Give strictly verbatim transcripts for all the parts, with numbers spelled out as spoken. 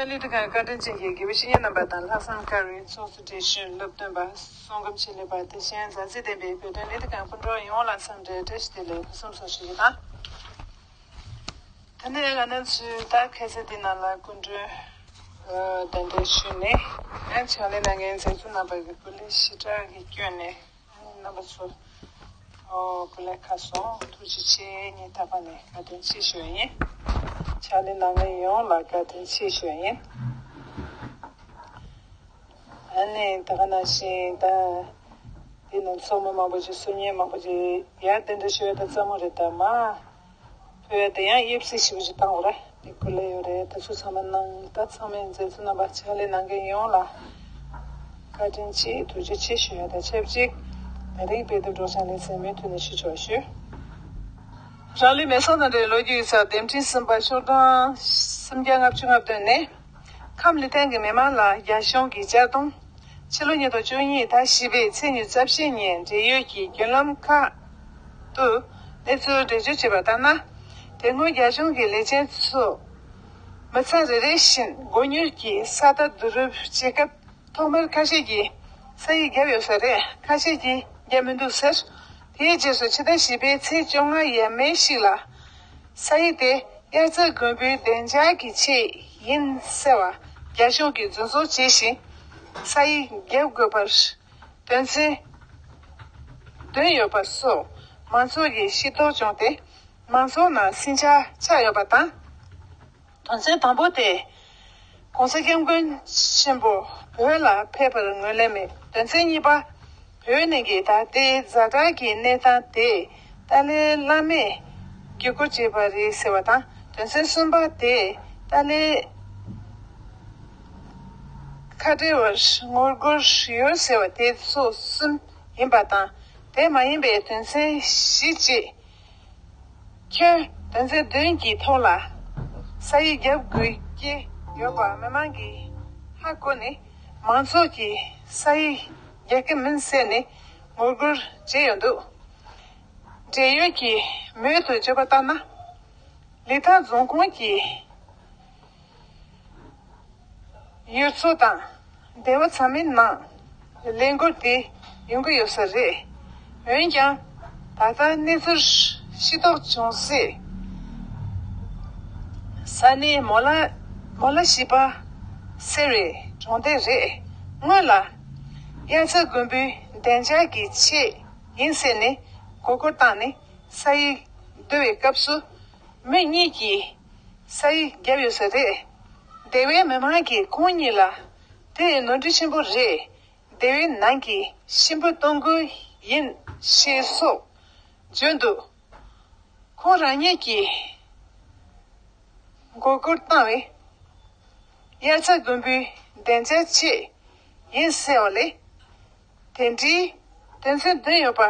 ལི་ཏི་ཁང་བཀའ་དྲིན་ཅན་གྱི་དགེ་བའི་བཤེས་གཉེན་རྣམ་པ་དང་ལྷག་བསམ་དཀར་བའི་ཚོགས་གཙོ་བགྲེས་གཞོན་སློབ་སྟོན་པ་བསོད་སྒོམ་ཆེ་ལེགས་པ་དེ་བཞིན་མཛའ་བརྩེ་ལྡན་པའི་བོད་དོན་ལི་ཏི་ཁང་སྤུན་གྲོགས་ཡོངས་ལ་འཚམས་འདྲི་བཀྲ་ཤིས་བདེ་ལེགས་ཕུན་སུམ་ཚོགས་ཞུ་རྒྱུ་དང་། ད་ནས་ང་རང་ཚོའི་ད་ཁ་སང་འདི་ནང་ལ་སྐུ་མགྲོན་གདན་འདྲེན་ཞུས་ནས་ཕྱག་ལས་གནང་མཁན་མཛད་གཙོ་རྣམ་པ་གི་སྐུ་ལས་ཞེ་དྲག་གི་བསྐྱོན་ནས། རྣམ་པ་ཚོ། ཨོ་སྐུ་ལས་ཁག་སོང་། ཐུགས་རྗེ་ཆེ། ངས་ད་ཕར་ནས་བཀའ་དྲིན་ཆེ་ཞུ་ཡ་ཡིན། ཕྱག་ལས་གནང་མཁན་ཡོངས་ལ་བཀའ་དྲིན་ཆེ་ཞུ་ཡ་ཡིན། ཨ་ནི་ད་ག་ནང་བཞིན་ད། འདི་ནང་ཚོགས་མི་མང་པོ་ཅིག་གསུང་མཁན་མང་པོ་ཅིག་ཡར་གདན་འདྲེན་ཞུ་ཡ་ད་སླ་མོ་རེད་ད། མ་ཕུལ་ཡ་དེ་ཡང་དབྱེ་བསྲེ་ཞིབ་པོ་ཅིག་བཏང་དགོས་ར། དེ་སྐུ་ལས་ཡོད་རེད། ད་ཚོ་ཚང་མ་གནང་། ད་ཚང་མས་མཛད་གཙོ་རྣམ་པ་ཕྱག་ལས་གནང་མཁན་ཡོངས་ལ་བཀའ་དྲིན་ཆེ་ཐུགས་རྗེ་ཆེ་ཞུ་ཡ་དང་ཆབས་ཅིག་ད་རིང་དཔེ་དེབ་སྒྲོག་སྦྱང་ལེ་ཚན་མུ་མཐུད་ནས་ཞུ་ཆོག་ཞུ། རང་ལུས་མེ་སྲེག་དང་འབྲེལ་ལོ་རྒྱུས་ཀྱི་ཚབ་འདེམས་ཁྲིམས་གསུམ་པ་ཤོག་གྲངས་སུམ་བརྒྱ་ལྔ་བཅུ་ང་བདུན་ནས། ཁམས་ལི་ཐན་གྱི་མི་མང་ལ་རྒྱ་གཞུང་གིས་གཅར་རྡུང་། ཕྱི་ལོ་ཉིས་སྟོང་བཅུ་གཉིས་ཟླ་བཞི་པའི་ཚེས་ཉི་ཤུ་རྩ་བཞི་ཉིན་འབྲེལ་ཡོད་ཀྱི་བརྒྱུད་ལམ་ཁག་ཏུ་གནས་ཚུལ་འགྲེལ་བརྗོད་བྱས་པ་ལྟར་ན། དེ་སྔོན་རྒྱ་གཞུང་གི་ལས་བྱེད་ཚོ་མི་ཚང་རེ་རེ་བཞིན་སྒོ་མྱུར་གྱིས་ས་རྟ་བསྡུ་རུབ་བྱེད་སྐབས། ཐོག་མར་ཁ་ཤས་ཀྱིས་ས་ཡིག་བརྒྱབ་ཡོད་ས་རེད། ཁ་ཤས་ཀྱིས་བརྒྱབ་མི་འདུག་ཟེར། དེའི་རྗེས་སུ་ཕྱི་ཟླ་བཞི་པའི་ཚེས་བཅོ་ལྔ་ཡས་མས་ཤིག་ལ། ས་ཡིག་དེ་དབྱར་རྩྭ་དགུན་འབུའི་བདེ་འཇགས་ཀྱི་ཆེད་ཡིན་ཟེར་བ་རྒྱ་གཞུང་གིས་རྫུན་བཟོ་བྱས་ཤིང་། ས་ཡིག་བརྒྱབ་དགོས་པར་དོན་ཚན་བདུན་ཡོད་པ་སོགས་མང་ཚོགས་ཀྱིས་ཤེས་རྟོགས་བྱུང་སྟེ། མང་ཚོགས་ནང་ཟིང་ཆ་ཆགས་ཡོད་པ་དང་། དོན་ཚན་དང་པོ་དེ། ༸གོང་ས་༸སྐྱབས་མགོན་ཆེན་པོ་བོད་ལ་ཕེབས་པར་ངོས་ལེན་མེད། དོན་ཚན་གཉིས་པ། བོད་ནང་གི་ད་ལྟའི་ཛ་དྲག་གི་གནས་སྟངས་དེ་ཏཱ་ལའི་བླ་མས་བརྒྱུད་སྐུར་བྱས་པ་རེད་ཟེར་བ་དང་། དོན་ཚན་གསུམ་པ་དེ་ཏཱ་ལའི་ཁ་བྲལ་བར་ངོ་རྒོལ་ཡོད་ཟེར་བ་དེ་སོགས་གསུམ་ཡིན་པ་དང་། དེ་མ་ཡིན་པའི་དོན་ཚན་བཞི་བཅས། ཁྱོན་དོན་ཚན་བདུན་གྱི་ཐོག་ལ་ས་ཡིག་བརྒྱབ་དགོས་ཀྱི་ཡོད་པ་མི་མང་གིས་ཧ་གོ་ནས། མང་ཚོགས་ཀྱིས་ས་ཡིག་བརྒྱབ་ཀྱི་མིན་ཟེར་ནས་ངོ་རྒོལ་བྱས་ཡོད་འདུག་འབྲེལ་ཡོད་ཀྱིས་མོལ་དུ་བརྗོད་པ་ལྟར་ན། ལི་ཐང་རྫོང་ཁོངས་ཀྱི་ཡུལ་ཚོ་དང་སྡེ་བ་ཚང་མའི་ནང་ལས་འགུལ་དེ་ཡོང་གི་ཡོད་ས་རེད། འོན་ཀྱང་ད་ལྟ་གནས་ཚུལ་ཤེས་རྟོགས་བྱུང་སའི་ས་གནས་མོ་ལ་མོ་ལ་ཤི་པ་ཟེར་བའི་གྲོང་སྡེ་རེད། སྔོན་ལ་དབྱར་རྩྭ་དགུན་འབུའི་བདེ་འཇགས་ཀྱི་ཆེད་ཡིན་ཟེར་ནས་མགོ་སྐོར་བཏང་ནས་ས་ཡིག་བསྡུ་བའི་སྐབས་སུ། མི་གཉིས་ཀྱིས་ས་ཡིག་བརྒྱབ་ཡོད་ས་རེད། སྡེ་བའི་མི་མང་གིས་ཁོང་གཉིས་ལ་དེ་ནོར་འཁྲུལ་ཆེན་པོ་རེད། སྡེ་བའི་ནང་གི་གཤིན་པོ་གཏོང་དགོས་ཡིན་ཞེས་སོགས་བརྗོད་འདུག་ཁོང་རང་ཉིད་ཀྱིས་མགོ་སྐོར་བཏང་བའི་དབྱར་རྩྭ་དགུན་འབུའི་བདེ་འཇགས་ཆེད་ཡིན་ཟེར་བ་ལས། དེ་འདྲའི་དོན་ཚན་བདུན་ཡོད་པ་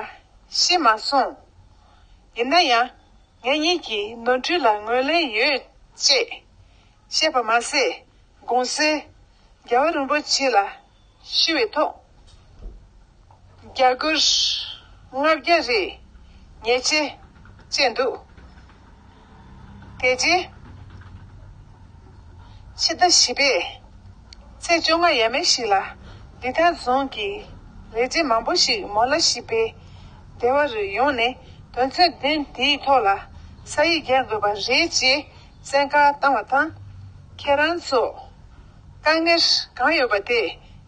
ཤེས་མ་སོང་། ཡིན་ན་ཡང་ངེད་གཉིས་ཀྱིས་ནོར་འཁྲུལ་ལ་ངོས་ལེན་ཡོད་ཅེས་བཤད་པ་མ་ཟད། དགོངས་སེལ་རྒྱལ་བ་རིན་པོ་ཆེ་ལ་ཞུ་བའི་ཐོག་རྒྱ་སྒོར་ལྔ་བརྒྱ་རེ་ཉེས་ཆད་བཅད་འདུག་དེ་རྗེས་ཕྱི་ཟླ་བཞི་པའི་ཚེས་བཅོ་ལྔ་ཡས་མས་ཤིག་ལ་ལི་ཐང་རྫོང་གི་ལས་བྱེད་མང་པོ་ཞིག་མོ་ལ་ཤི་པའི་སྡེ་བ་རུ་ཡོང་ནས་དོན་ཚན་བདུན་དེའི་ཐོག་ལ་ས་ཡིག་རྒྱག་དགོས་པ་རེད་ཅེས་བཙན་བཀའ་བཏང་བ་དང་། ཁྱེད་རང་ཚོ་དཀའ་ངལ་གང་ཡོད་པ་དེ་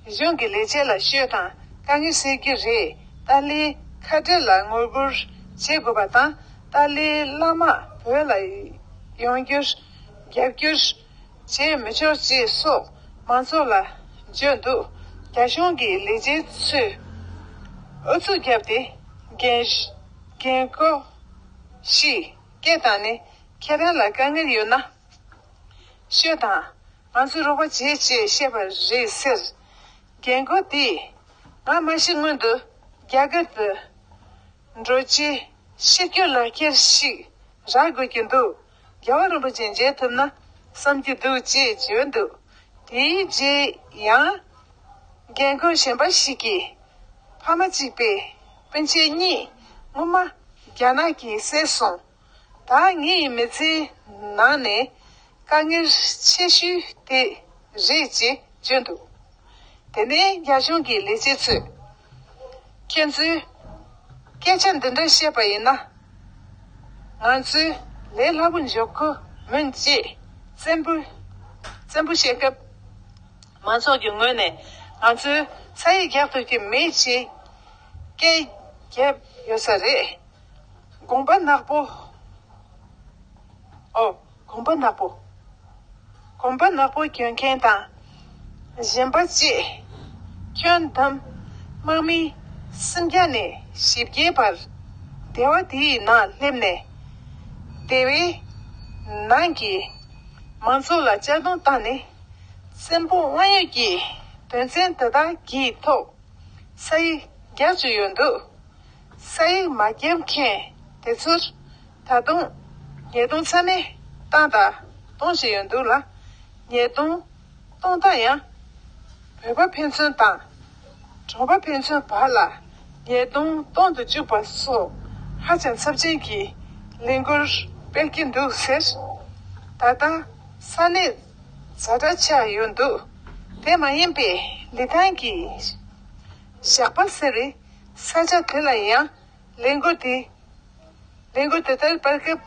གཞུང་གི་ལས་བྱེད་ལ་ཤོད་དང་། དཀའ་ངལ་སེལ་རྒྱུ་རེད། ཏཱ་ལའི་ཁ་བྲལ་ལ་ངོ་རྒོལ་བྱེད་དགོས་པ་དང་། ཏཱ་ལའི་བླ་མ་བོད་ལ་ཡོང་རྒྱུར་རྒྱབ་སྐྱོར་བྱེད་མི་ཆོག་ཅེས་སོགས་མང་ཚོགས་ལ་བརྗོད་འདུག་རྒྱ་གཞུང་གི་ལས་བྱེད་ཚོས་ཨུ་ཚུགས་བརྒྱབ་སྟེ་རྒན་རྒན་རྒོན་ཞིག་སྐད་བཏང་ནས་ཁྱེད་རང་ལ་དཀའ་ངལ་ཡོད་ན་ཤོད་དང་། ང་ཚོས་རོགས་པ་བྱེད་ཅེས་བཤད་པ་རེད་ཟེར། རྒན་རྒོན་དེས་ང་མ་ཤི་སྔོན་དུ་རྒྱ་གར་དུ་འགྲོ་ཆེད་ཤི་སྐྱོ་ལག་ཁྱེར་ཞིག་རག་དགོས་ཀྱི་འདུག་རྒྱལ་བ་རིན་པོ་ཆེ་མཇལ་ཐུབ་ན་བསམ་གྱི་འདུག་ཅེས་བརྗོད་འདུག་དེའི་རྗེས་ཡང་རྒན་རྒོན་གཞན་པ་ཞིག་གིས་ཕ་མ་གཅིག་པའི་སྤུན་མཆེད་གཉིས་སྔོན་མ་རྒྱ་ནག་གིས་བསད་སོང་། ད་ངའི་མི་ཚེའི་ནང་ནས་དཀའ་ངལ་ཆེ་ཤོས་དེ་ རེད་ཅེས་བརྗོད་འདུག་དེ་ནས་རྒྱ་གཞུང་གི་ལས་བྱེད་ཚོས། ཁྱེད་ཚོས་སྐད་ཆ་འདི་འདྲ་བཤད་པ་ཡིན་ན། ང་ཚོས་ལས་སླ་པོ་འཇོག་གི་མིན་ཅེས་བཙན་པོ་བཙན་པོ་བཤད་སྐབས། མང་ཚོགས་ཀྱི་ངོས་ནས་ང་ཚོས་ས་ཡིག་རྒྱག་ཐུབ་ཀྱི་མེད་ཅེས་སྐད་བརྒྱབ་ཡོད་ས་རེད། དགོངས་པ་ནག་པོ། ཨོ། དགོངས་པ་ནག་པོ། དགོངས་པ་ནག་པོ་གྱོན་མཁན་དང་། གཞན་པ་བཅས་ཁྱོན་བསྡོམས་དམག་མི་སུམ་བརྒྱ་ནས་བཞི་བརྒྱའི་བར་སྡེ་བ་དེའི་ནང་སླེབས་ནས། སྡེ་བའི་ནང་གི་མང་ཚོགས་ལ་གཅར་རྡུང་བཏང་ནས། བཙན་པོ་དབང་ཡོད་ཀྱི་དོན་ཚན་དེ་དག་གི་ཐོག་ས་ཡིག་རྒྱག་བཅུག་ཡོད་འདུག་ས་ཡིག་མ་བརྒྱབ་མཁན་དེ་ཚོར་ད་དུང་ཉེས་རྡུང་ཚ་ནན་བཏང་དང་གཏོང་བཞིན་ཡོད་འདུག་ལ། ཉེས་རྡུང་གཏོང་སྟངས་ཡང་བོད་པ་ཕན་ཚུན་དང་གྲོང་པ་ཕན་ཚུན་བར་ལ་ཉེས་རྡུང་གཏོང་དུ་བཅུག་པ་སོགས་ཧ་ཅང་ཚབས་ཆེན་གྱི་ལས་འགུལ་སྤེལ་གྱི་འདུག་ཟེར། ད་ལྟ་ས་གནས་ཛ་དྲག་ཆགས་ཡོད་འདུག་དེ་མ་ཡིན་པའི་ལི་ཐང་གི་ཞག་པ་ཟེར་བའི་ས་ཆ་དེ་ལ་ཡང་ལས་འགུལ་དེ། ལས་འགུལ་དེ་ལྟར་སྤེལ་སྐབས་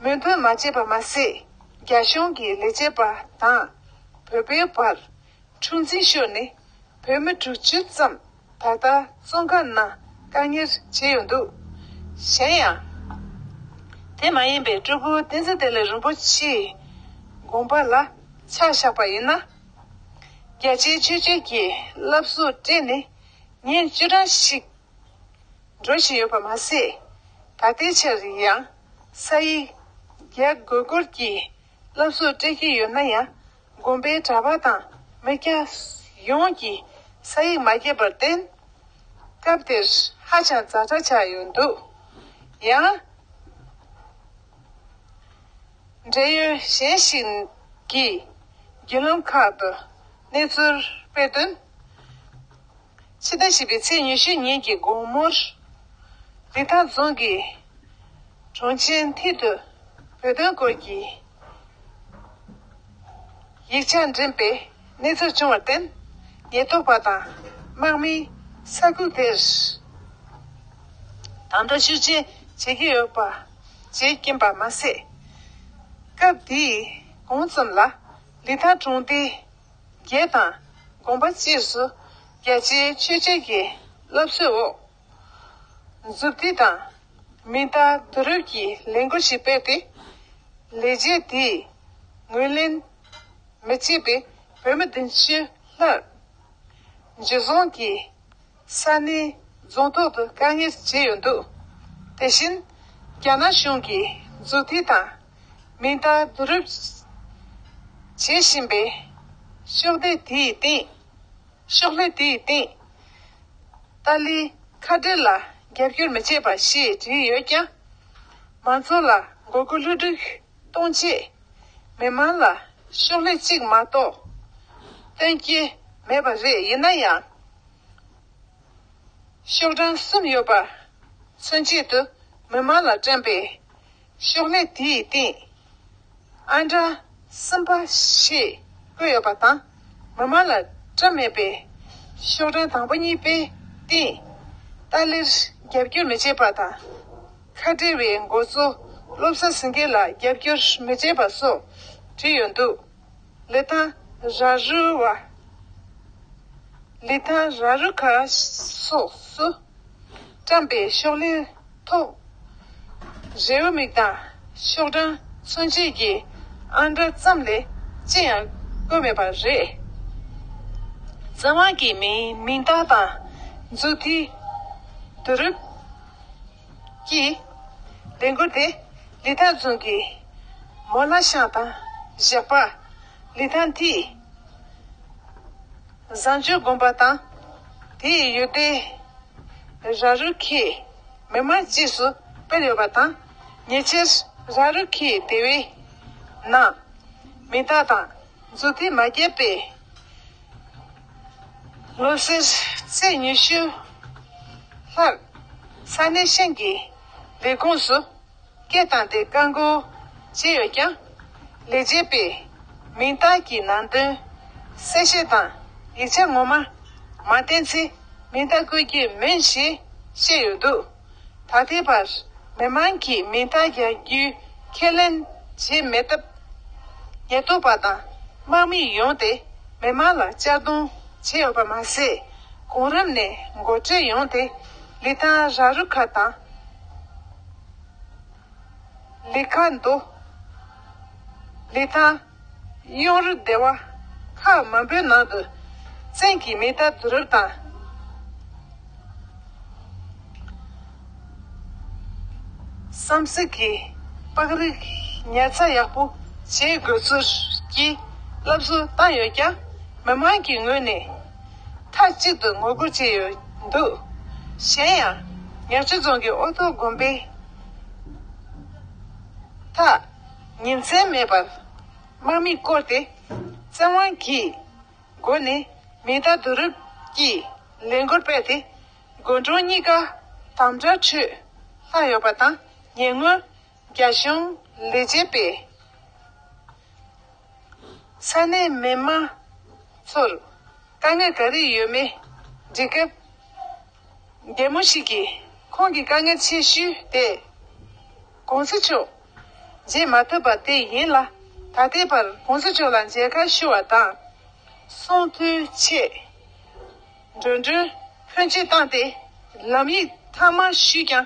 མོས་མཐུན་མ་བྱས་པ་མ་ཟད། རྒྱ་གཞུང་གི་ལས་བྱེད་པ་དང་བོད་པའི་བར་འཁྲུག་འཛིང་ཤོར་ནས་བོད་མི་དྲུག་ཅུ་ཙམ་ད་ལྟ་བཙོན་ཁང་ནང་བཀག་ཉར་བྱས་ཡོད་འདུག་གཞན་ཡང་། དེ་མ་ཡིན་པའི་སྤྲུལ་སྐུ་བསྟན་འཛིན་བདེ་ལེགས་རིན་པོ་ཆེའི་དགོངས་པ་ལ་ཆ་བཞག་པ་ཡིན་ན། རྒྱ་ཆེའི་ཆོས་བརྒྱུད་ཀྱི་བསླབ་གསོ་སྤྲད་ནས་ཉིན་བཅུ་གྲངས་ཤིག་འགྲོ་བཞིན་ཡོད་པ་མ་ཟད། ད་ལྟའི་ཆར་ཡང་ས་ཡིག་རྒྱག་དགོས་སྐོར་གྱི་བསླབ་གསོ་སྤྲད་ཀྱི་ཡོད་ན་ཡང་། དགོན་པའི་གྲྭ་པ་དང་མི་སྐྱ་ཡོངས་ཀྱིས་ས་ཡིག་མ་བརྒྱབ་པར་བརྟེན། སྐབས་དེར་ཧ་ཅང་ཛ་དྲག་ཆགས་ཡོད་འདུག་ཡང་། འབྲེལ་ཡོད་གཞན་ཞིག་གིས་བརྒྱུད་ལམ་ཁག་ཏུ་གནས་ཚུལ་སྤེལ་དོན། ཕྱི་ཟླ་བཞི་པའི་ཚེས་ཉི་ཤུ་ཉིན་གྱི་དགོང་མོར། ལི་ཐང་རྫོང་གི་གྲོང་ཆེན་མཐིལ་དུ་བོད་དོན་སྐོར་གྱི་ཡིག་ཆ་འགྲིམས་པའི་གནས་ཚུལ་བྱུང་བར་བརྟེན། ཉེན་རྟོག་པ་དང་དམག་མིས་ས་ཁུལ་དེར་དམ་དྲག་ཤུགས་ཆེན་བྱེད་ཀྱི་ཡོད་པ་བྱེད་ཀྱིན་པ་མ་ཟད། སྐབས་དེའི་གོང་ཙམ་ལ་ལི་ཐང་གྲོང་སྡེ་བརྒྱད་དང་དགོན་པ་བཅས་སུ་རྒྱ་ཆེའི་ཆོས་བྱེད་ཀྱི་བསླབ་གསོའི་འོག་མཛུབ་ཐེལ་དང་མིང་རྟགས་བསྡུ་རུབ་ཀྱི་ལས་འགུལ་ཞིག་སྤེལ་ཏེ། ལས་བྱེད་དེས་ངོས་ལེན་མི་བྱེད་པའི་བོད་མི་བདུན་ཅུ་ལྷག་འཇུ་བཟུང་གིས་ས་གནས་རྫོང་ཐོག་ཏུ་བཀག་ཉར་བྱས་ཡོད་འདུག་དེ་བཞིན་རྒྱ་ནག་གཞུང་གིས་མཛུབ་ཐེལ་དང་མིང་རྟགས་བསྡུ་རུབ་བྱེད་བཞིན་པའི་ཤོག་ལྷེ་དེའི་སྟེང་། ཤོག་ལྷེ་དེའི་སྟེང་ཏཱ་ལའི་ཁ་བྲལ་ལ་རྒྱབ་སྐྱོར་མི་བྱེད་པ་ཞེས་བྲིས་ཡོད་ཀྱང་། མང་ཚོགས་ལ་མགོ་སྐོར་བསླུ་བྲིད་གཏོང་ཆེད་མི་མང་ལ་ཤོག་ལྷེ་གཅིག་མ་གཏོགས་སྟོན་གྱི་མེད་པ་རེད། ཡིན་ན་ཡང་། ཤོག་གྲངས་གསུམ་ཡོད་པ་མཚོན་ཆེད་དུ་མི་མང་ལ་བཀྲམ་པའི་ཤོག་ལྷེ་དེའི་སྟེང་། ཨན་ཌྲ་གསུམ་པ་ཞེས་བཀོད་ཡོད་པ་དང་། མི་མང་ལ་བཀྲམ་མེད་པའི་ཤོག་གྲངས་དང་པོ་གཉིས་པའི་སྟེང་། ཏཱ་ལིར་རྒྱབ་སྐྱོར་མི་བྱེད་པ་དང་། ཁ་བྲལ་བའི་འགོ་གཙོ་བློ་བཟང་སེང་གེ་ལ་རྒྱབ་སྐྱོར་མི་བྱེད་པ་སོགས་བྲིས་ཡོད་འདུག་ལི་ཐང་ར་རུ་བ། ལི་ཐང་ར་རུ་ཁ་སོགས་སུ་བཀྲམ་པའི་ཤོག་ལྷེའི་ཐོག་རེའུ་མིག་དང་ཤོག་གྲངས་མཚོན་བྱེད་ཀྱི་ཨང་གྲངས་ཙམ་ལས་ཅི་ཡང་བཀོད་མེད་པ་རེད། བཙན་དབང་གིས་མིའི་མིང་རྟགས་དང་མཛུབ་ཐེལ་བསྡུ་རུབ་ཀྱི་ལས་འགུལ་དེ་ལི་ཐང་རྫོང་གི་མོ་ལ་ཤང་དང་ཞག་པ། ལི་ཐང་མཐིལ། བཟང་སྤྱོད་དགོན་པ་དང་དེའི་ཡུལ་སྡེ་ར་རུ་ཁའི་མི་མང་བཅས་སུ་སྤེལ་ཡོད་པ་དང་། ཉེ་ཆར་ར་རུ་ཁའི་སྡེ་བའི་ནང་མིང་རྟགས་དང་མཛུབ་ཐེལ་མ་བརྒྱབ་པའི་ལོ་སར་ཚེས་ཉི་ཤུ་ལྷག་ས་གནས་གཞན་གྱི་ལས་ཁུངས་སུ་སྐད་བཏང་སྟེ་བཀག་འགོག་བྱས་ཡོད་ཀྱང་། ལས་བྱེད་པས་མིང་རྟགས་ཀྱི་ནང་དོན་ གསལ་བཤད་དང་ཡིག་ཆ་ངོ་མ་མ་བསྟན་ཚེ་མིང་རྟགས་བཀོད་རྒྱུ་མིན་ཞེས་བཤད་ཡོད་འདུག་ད་ལྟའི་བར་མི་མང་གིས་མིང་རྟགས་རྒྱག་རྒྱུའི་ཁས་ལེན་བྱས་མེད་སྟབས། ཉེན་རྟོག་པ་དང་དམག་མི་ཡོང་སྟེ་མི་མང་ལ་གཅར་རྡུང་བྱས་ཡོད་པ་མ་ཟད། གོང་རིམ་ནས་འགོ་ཁྲིད་ཡོང་སྟེ་ལི་ཐང་ར་རུ་ཁ་དང་། ལི་ཁ་མདོ། ལི་ཐང་། གཡུང་རུ་སྡེ་བ་ཁག་མང་པོའི་ནང་དུ་བཙན་གྱིས་མི་རྟགས་བསྡུ་རུབ་དང་། བསམ་གཟིགས་ཀྱི་པགས་རིགས་ཉར་ཚགས་ཡག་པོ་བྱེད་དགོས་ཚུལ་གྱི་སློབ་གསོ་བཏང་ཡོད་ཀྱང་། མི་མང་གི་ངོས་ནས་མཐའ་གཅིག་ཏུ་ངོ་རྒོལ་བྱས་ཡོད་འདུག་གཞན་ཡང་། ཉག་ཆུ་རྫོང་གི་ཨོ་ཐོག་དགོན་པའི་མཐའ་ཉིན་མཚན་མེད་པར་དམག་མིས་བསྐོར་ཏེ། བཙན་དབང་གི་སྒོ་ནས་མི་རྟགས་བསྡུ་རུབ་ཀྱི་ལས་འགུལ་སྤེལ་ཏེ། དགོན་གྲོང་གཉིས་ཀ་དམ་དྲག་ཁྲོད་ལྷག་ཡོད་པ་དང་། ཉེ་སྔོན་རྒྱ་གཞུང་ལས་བྱེད་པས་ས་གནས་མི་མང་ཚོར་དཀའ་ངལ་ག་རེ་ཡོད་མེད་འདྲི་སྐབས། རྒན་མོ་ཞིག་གིས་ཁོང་གི་དཀའ་ངལ་ཆེ་ཤོས་དེ་གོང་ས་མཆོག་མཇལ་མ་ཐུབ་པ་དེ་ཡིན་ལ། ད་ལྟའི་བར་གོང་ས་མཆོག་ལ་མཇལ་ཁ་ཞུ་བ་དང་། གསུང་ཐོས་ཆེད་འགྲོ་གྲོན་ཕོན་ཆེ་བཏང་སྟེ་ལམ་ཡིག་ཐ་མ་ཞུས་ཀྱང་།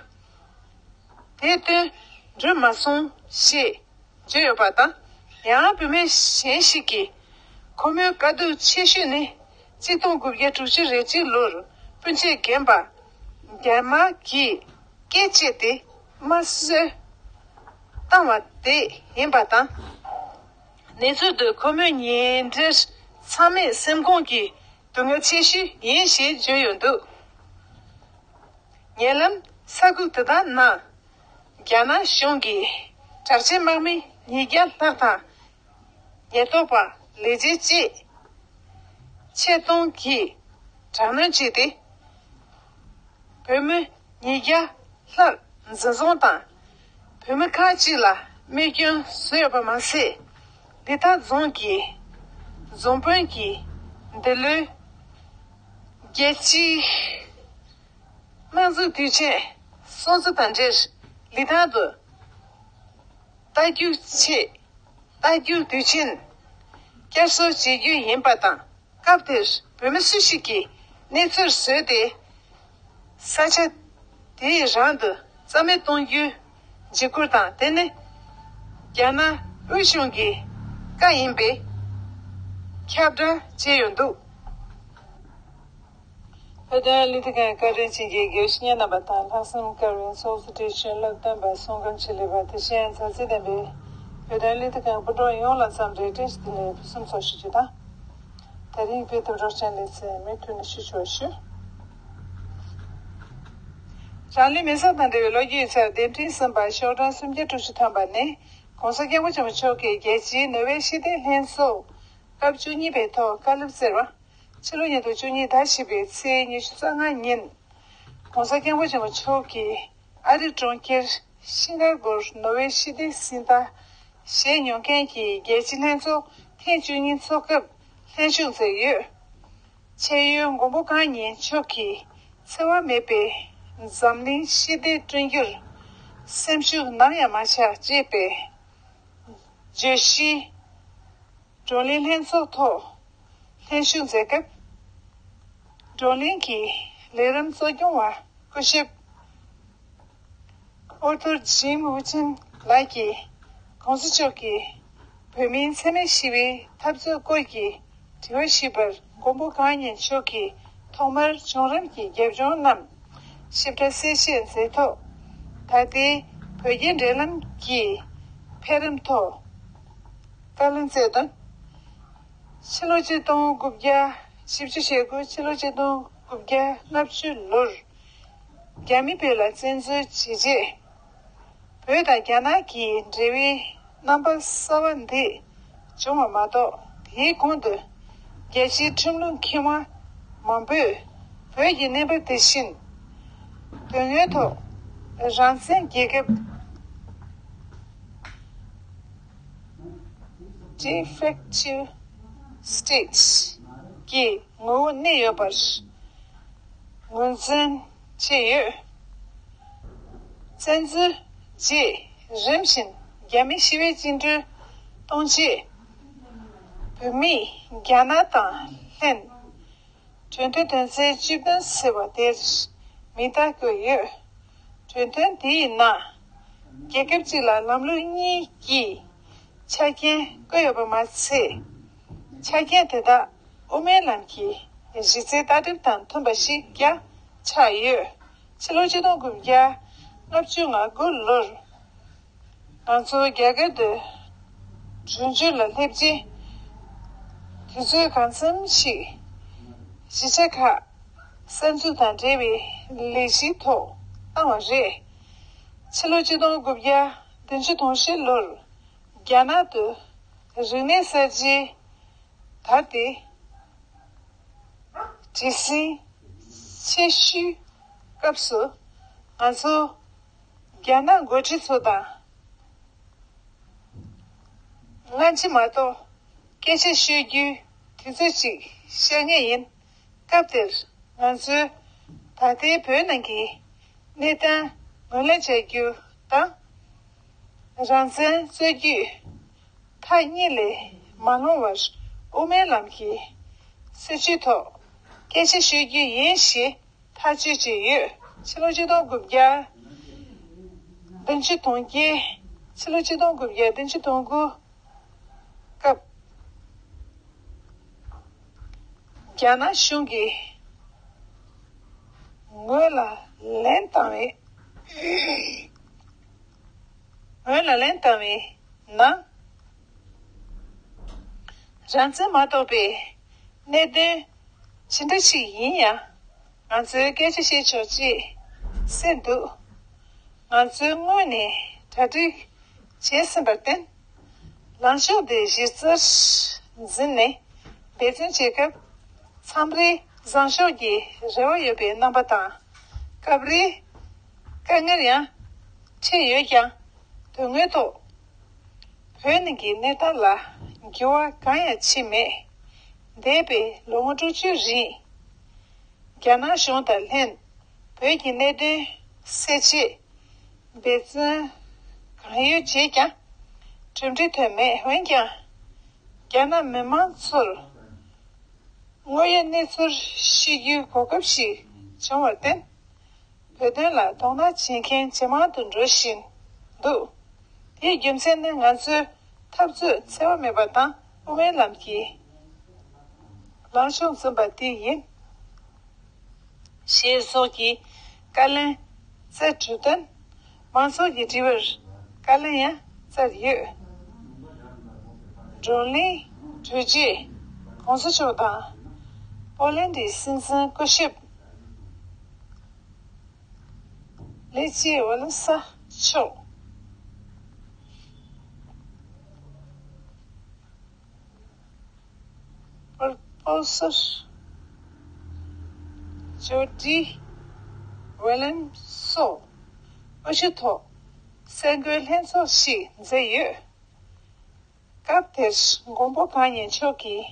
དེ་བསྟུན་འགྲོ་མ་སོང་ཞེས་བརྗོད་ཡོད་པ་དང་། ཡང་བུད་མེད་གཞན་ཞིག་གིས་ཁོ་མོའི་དཀའ་སྡུག་ཆེ་ཤོས་ནི་གཅིག་སྟོང་དགུ་བརྒྱ་དྲུག་ཅུ་རེ་གཅིག་ལོར་སྤུན་མཆེད་རྒན་པ་རྒྱ་དམར་གྱིས་སྐེ་བཅད་དེ་དམར་གསོད་བཏང་བ་དེ་ཡིན་པ་དང་། གནས་ཚུལ་འདིས་ཁོ་མོའི་ཉེ་འབྲེལ་ཚང་མས་སེམས་ཁོང་གི་སྡུག་བསྔལ་ཆེ་ཤོས་ཡིན་ཞེས་བརྗོད་ཡོད་འདུག་ཉེ་ལམ་ས་ཁུག་དེ་དག་ནང་རྒྱ་ནག་གཞུང་གི་དྲག་ཆས་དམག་མི་ཉིས་བརྒྱ་ལྷག་དང་། ཉེན་རྟོག་པ་ལས་བྱེད་བཅས་ཆེད་གཏོང་གིས་དྲག་གནོན་བྱས་ཏེ། བོད་མི་ཉིས་བརྒྱ་ལྷག་འཛིན་བཟུང་དང་། བོད་མི་ཁག་ཅིག་ལ་རྨས་སྐྱོན་བཟོས་ཡོད་པ་མ་ཟད། ལི་ཐང་རྫོང་གི་རྫོང་དཔོན་གྱིས་འདི་ལོའི་རྒྱལ་སྤྱིའི་དམངས་གཙོའི་དུས་ཆེན་སྲུང་བརྩི་དང་འབྲེལ། ལི་ཐང་དུ་རྟ་རྒྱུག་ཆེད། རྟ་རྒྱུག་དུས་ཆེན་བསྐྱར་གསོ་བྱེད་རྒྱུ་ཡིན་པ་དང་། སྐབས་དེར་བོད་མི་སུ་ཞིག་གིས་གནས་ཚུལ་བཟོས་ཏེ། ས་ཆ་དེའི་རང་དུ་རྩ་མེད་གཏོང་རྒྱུའི་འཇིགས་སྐུལ་དང་། དེ་ནི་རྒྱ་ནག་དབུས་གཞུང་གི་བཀའ་ཡིན་པས་ཁྱབ་བསྒྲགས་བྱས་ཡོད་འདུག་བོད་དོན་བློ་གཏད་མཁན་བཀའ་དྲིན་ཅན་གྱི་དགེ་བཤེས་རྣམ་པ་དང་། ལྷག་བསམ་དཀར་བའི་ཚོགས་གཙོ་བཀྲ་ཤིས་བསླབ་སྟོན་པ་ཚོགས་ཁང་ཆེད་ལས་པ། དེ་བཞིན་མཛའ་བརྩེ་ལྡན་པའི་བོད་དོན་བློ་གཏད་མཁན་སྤུན་གྲོགས་ཡོངས་ལ་འཚམས་འདྲིའི་བཀྲ་ཤིས་བདེ་ལེགས་ཕུན་སུམ་ཚོགས་ཞུ་རྒྱུ་དང་། དེ་རིང་བོད་དུ་རོགས་ཅན་ལེ་ཚན་མུ་མཐུད་ནས་ཞུ་ཆོག་ཞུ། རང་ལུས་མེ་སྲེག་དང་འབྲེལ་བའི་ལོ་རྒྱུས་ཡིག་ཚགས་བདེན་དྲིན་གསུམ་པ་ཤོག་གྲངས་སུམ་བརྒྱ་དྲུག་ཅུ་ཐམ་པ་ནས། ༸གོང་ས་༸སྐྱབས་མགོན་ཆེན་པོ་མཆོག་གིས་རྒྱལ་སྤྱིའི་ནོ་བེལ་ཞི་བདེའི་ལྷན་ཚོགས་སྐབས་བཅུ་གཉིས་པའི་ཐོག་བཀའ་སློབ་སྩལ་བ། ཕྱི་ལོ་ཉིས་སྟོང་བཅུ་གཉིས་ཟླ་བཞི་པའི་ཚེས་ཉི་ཤུ་རྩ་ལྔ་ཉིན། ༸གོང་ས་༸སྐྱབས་མགོན་ཆེན་པོ་མཆོག་གིས་ཨ་རི་གྲོང་ཁྱེར་ཤིང་གར་པུར་ནོ་བེལ་ཞི་བདེའི་གཟེངས་རྟགས་བཞེས་མྱོང་མཁན་གྱི་རྒྱལ་སྤྱིའི་ལྷན་ཚོགས་ཐེངས་བཅུ་གཉིས་འཚོགས་སྐབས་ལྷན་ཞུགས་མཛད་ཡོད། ཆེས་མཐོའི་མགོན་པོ་གང་ཉིད་མཆོག་གི་འཚེ་བ་མེད་པའི་འཛམ་གླིང་ཞི་བདེ་བསྐྲུན་རྒྱུར་སེམས་ཤུགས་ནམ་ཡང་མ་ཆག་ཅེས་པའི་བརྗོད་གཞིའི་བགྲོ་གླེང་ལྷན་ཚོགས་ཐོག་ལྷན་ཞུགས་མཛད་སྐབས། བགྲོ་གླེང་གི་ལས་རིམ་གཙོ་སྐྱོང་བ་སྐུ་ཞབས་ཨར་ཐུར་ཇིམ་ཝུ་ཆིན་ལགས་ཀྱིས་༸གོང་ས་མཆོག་གིས་བོད་མིའི་འཚེ་མེད་ཞི་བའི་འཐབ་རྩོད་སྐོར་གྱི་དྲི་བ་ཞུས་པར། མགོན་པོ་གང་ཉིད་མཆོག་གིས་ཐོག་མར་བྱུང་རིམ་གྱི་རྒྱབ་ལྗོངས་རྣམས་ཞིབ་ཕྲ་གསལ་བཤད་མཛད་ཐོག་ད་ལྟའི་བོད་རྒྱའི་འབྲེལ་ལམ་གྱི་འཕེལ་རིམ་ཐོག་བཀའ་སློབ་སྩལ་དོན། ཕྱི་ལོ་ཆིག་སྟོང་དགུ་བརྒྱ་བཞི་བཅུ་ཞེ་དགུ། ཕྱི་ལོ་ཆིག་སྟོང་དགུ་བརྒྱ་ལྔ་བཅུ་ལོར་རྒྱ་མི་བོད་ལ་བཙན་འཛུལ་བྱས་རྗེས། བོད་དང་རྒྱ་ནག་གི་འབྲེལ་བའི་རྣམ་པ་གསར་བ་འདི་བྱུང་བ་མ་གཏོགས། དེའི་གོང་དུ་རྒྱལ་སྤྱིའི་ཁྲིམས་ལུགས་མཁས་དབང་མང་པོས་བོད་ཀྱི་གནས་བབ་དེ་བཞིན་དོན་དངོས་ཐོག་རང་བཙན་རྒྱལ་ཁབ། de facto States ཀྱི་ངོ་བོ་གནས་ཡོད་པར་ངོས་འཛིན་བྱས་ཡོད། བཙན་འཛུལ་རྗེས་རིམ་བཞིན་རྒྱ་མི་ཞི་བའི་བཅིངས་འགྲོལ་གཏོང་རྗེས། བོད་མིས་རྒྱ་ནག་དང་ལྷན་གྲོས་མཐུན་དོན་ཚན་བཅུ་བདུན་ཟེར་བ་དེར་མིང་རྟགས་བཀོད་ཡོད། གྲོས་མཐུན་དེའི་ནང་རྒྱལ་ཁབ་གཅིག་ལ་ལམ་ལུགས་གཉིས་ཀྱི་ཆ་རྐྱེན་བཀོད་ཡོད་པ་མ་ཚད། ཆ་རྐྱེན་དེ་དག་དབུ་མའི་ལམ་གྱི་གཞི་རྩའི་ལྟ་གྲུབ་དང་མཐུན་པ་ཞིག་ཀྱང་ཆགས་ཡོད། ཕྱི་ལོ་ཆིག་སྟོང་དགུ་བརྒྱ་ལྔ་བཅུ་ང་དགུ་ལོར། ང་ཚོ་རྒྱ་གར་དུ་འབྱུང་འགྱུར་ལ་སླེབས་རྗེས། དུས་ཚོད་གང་འཚམ་ཞིག་གཞིས་ཆགས་ཁག་གསར་འཛུགས་དང་འབྲེལ་བའི་ལས་གཞིའི་ཐོག་བཏང་བ་རེད། ཕྱི་ལོ་ཆིག་སྟོང་དགུ་བརྒྱ་བདུན་ཅུ་དོན་བཞི་ལོར་རྒྱ་ནག་ཏུ་རིག་གནས་གསར་བརྗེའི་དར་ཏེ། བྲེལ་ཟིང་ཆེ་ཤོས་སྐབས་སུ་ང་ཚོ་རྒྱ་ནག་འགོ་ཁྲིད་ཚོ་དང་སྔ་ཕྱི་མ་གཏོགས་སྐད་ཆ་ཤོད་རྒྱུའི་དུས་ཚོད་ཅིག་ཤར་ངེས་ཡིན། སྐབས་དེར་ང་ཚོས་ད་ལྟའི་བོད་ནང་གི་གནས་སྟངས་ངོས་ལེན་བྱ་རྒྱུ་དང་། རང་བཙན་རྩོད་རྒྱུའི་ཐག་གཉིས་ལས་མ་ལྷུང་བར་དབུ་མའི་ལམ་གྱི་སྲིད་བྱུས་ཐོག་སྐད་ཆ་ཤོད་རྒྱུ་ཡིན་ཞེས་ཐག་གཅོད་བྱས་ཡོད། ཕྱི་ལོ་ཆིག་སྟོང་དགུ་བརྒྱ་བདུན་ཅུ་དོན་བརྒྱད། ཕྱི་ལོ་ཆིག་སྟོང་དགུ་བརྒྱ་བདུན་ཅུ་དོན་དགུ་སྐབས། རྒྱ་ནག་གཞུང་གིས་ངོས་ལ་ལན་བཏང་བའི། ངོས་ལ་ལན་བཏང་བའི་ནང་། རང་བཙན་མ་གཏོགས་པའི་གནད་དོན་ཇི་འདྲ་ཞིག་ཡིན་ཡང་། ང་ཚོས་སྐད་ཆ་བཤད་ཆོག་ཅེས་གསལ་འདུག་ང་ཚོའི་ངོས་ནས་གྲ་སྒྲིག་བྱས་ཟིན་པར་བརྟེན། ལངས་ཕྱོགས་དེ་གཞི་རྩར་འཛིན་ནས་འབད་བརྩོན་བྱེད་སྐབས། མཚམས་རེ་བཟང་ཕྱོགས་ཀྱི་རེ་བ་ཡོད་པའི་རྣམ་པ་དང་། སྐབས་རེ་དཀའ་ངལ་ཡང་འཕྲད་ཡོད་ཀྱང་། དོན་དངོས་ཐོག་བོད་ནང་གི་གནས་སྟངས་ལ་འགྱུར་བ་གང་ཡང་ཕྱིན་མེད། འདས་པའི་ལོ་ངོ་དྲུག་ཅུའི་རིང་། རྒྱ་ནག་གཞུང་དང་ལྷན་བོད་ཀྱི་གནད་དོན་སེལ་ཆེད་འབད་བརྩོན་གང་ཡོད་བྱས་ཀྱང་གྲུབ་འབྲས་ཐོན་མེད། འོན་ཀྱང་། རྒྱ་ནག་མི་མང་ཚོར་དངོས་ཡོད་གནས་ཚུལ་ཤེས་རྒྱུའི་གོ་སྐབས་ཤིག་བྱུང་བར་བརྟེན། བོད་དོན་ལ་དོ་སྣང་བྱེད་མཁན་ཇེ་མང་དུ་འགྲོ་བཞིན་འདུག་དེའི་རྒྱུ་མཚན་ནི་ང་ཚོའི་འཐབ་རྩོད་འཚེ་བ་མེད་པ་དང་དབུ་མའི་ལམ་གྱི་ལངས་ཕྱོགས་འཛིན་པ་དེ་ཡིན། ཞེས་སོགས་ཀྱི་བཀའ་ལན་སྩལ་གྲུབ་བསྟུན། མང་ཚོགས་ཀྱི་དྲི་བར་བཀའ་ལན་ཡང་སྩལ་ཡོད། བགྲོ་གླེང་གྲོལ་རྗེས་༸གོང་ས་མཆོག་དང་པོ་ལན་གྱི་སྲིད་འཛིན་སྐུ་ཞབས་ལེ་ཅེ་ཝ་ལེ་ས་མཆོག་པོ་རོ་ཕེ་སར་ཇོ་ཌི་ཝི་ལི་ཡམ་སོགས་དབུ་བཞུགས་ཐོག་གསར་འགོད་ལྷན་ཚོགས་ཤིག་མཛད་ཡོད། སྐབས་དེར་མགོན་པོ་གང་ཉིད་མཆོག་གིས་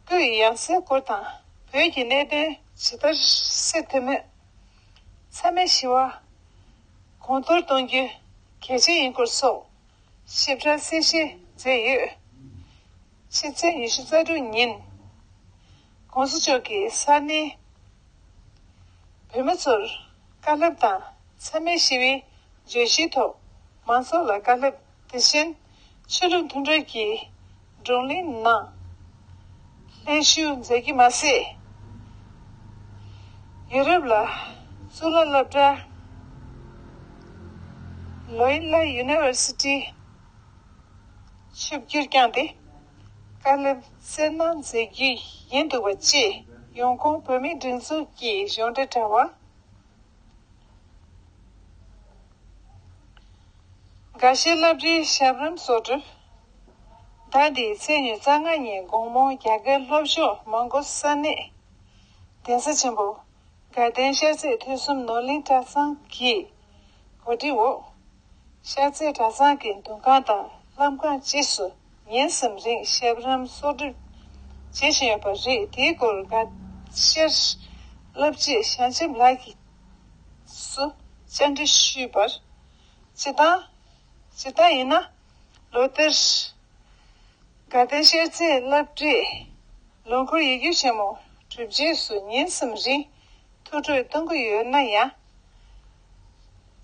སྐུའི་ཡང་སྲིད་སྐོར་དང་བོད་ཀྱི་གནད་དོན་ཇི་ལྟར་སེལ་ཐུབ་མིན། མཚམས་མེད་ཞི་བ་གོང་མཐོར་གཏོང་རྒྱུ་གལ་ཆེ་ཡིན་སྐོར་སོགས། ཞིབ་ཕྲ་གསལ་བཤད་མཛད་ཡོད། ཕྱི་ཚེས་ཉི་ཤུ་རྩ་དྲུག་ཉིན། ༸གོང་ས་མཆོག་གིས་ས་གནས་བོད་མི་ཚོར་བཀའ་སློབ་དང་མཚམས་མེད་ཞི་བའི་བརྗོད་གཞིའི་ཐོག་མང་ཚོགས་ལ་བཀའ་སློབ། དེ་བཞིན་ཆོས་ལུགས་མཐུན་གྲོས་ཀྱི་བགྲོ་གླེང་ནང་ལྷན་ཞུགས་མཛད་རྒྱུ་མ་ཟད། ཡུ་རོབ་ལ་གཙུག་ལག་སློབ་གྲྭ་ལོ་ཡི་ལ་ཡུ་ནི་ཝར་སི་ཊི་ཆིབས་བསྒྱུར་བསྐྱངས་ཏེ་བཀའ་སློབ་སྩལ་གནང་མཛད་རྒྱུ་ཡིན་འདུག་པ་བཅས། ཡོང་ཁུངས་བོད་མིའི་སྒྲིག་འཛུགས་ཀྱི་གཞུང་འབྲེལ་དྲ་བ། དགའ་བཞི་བསླབ་གྲྭའི་ཞབས་རིམ་བཟོ་སྒྲུབ། ཟླ་འདིའི་ཚེས་ཉི་ཤུ་རྩ་ལྔ་ཉིན་དགོང་མོ་རྒྱ་གར་ལྷོ་ཕྱོགས་མོན་གྷོ་ས་གནས་གདན་ས་ཆེན་པོ་དགའ་ལྡན་ཤར་རྩེ་ཐོས་བསམ་ནོར་གླིང་གྲྭ་ཚང་གི་གོ་སྒྲིག་འོག་ཤར་རྩེ་གྲྭ་ཚང་གི་འདུ་ཁང་དང་ ལམ་ཁག་ཅིག་སུ་ཉིན་གསུམ་རིང་ཞབས་རིམ་གསོག་སྒྲུབ་བྱེད་བཞིན་ཡོད་པ་རེད། དེའི་སྐོར་དགའ་ཤེས་བློ་གྲོས་བྱང་ཆུབ་ལགས་ཀྱིས་སུ་བཅར་འདྲི་ཞུས་པར། སྤྱིར་བཏང་སྤྱིར་བཏང་ཡིན་ན་ལོ་ལྟར་དགའ་ལྡན་ཤར་རྩེ་སློབ་གྲྭའི་ལོ་འཁོར་ཡིག་རྒྱུགས་ཆེན་མོ་གྲུབ་རྗེས་སུ་ཉིན་གསུམ་རིང་ཐུགས་སྤྲོ་གཏོང་གི་ཡོད་ན་ཡང་།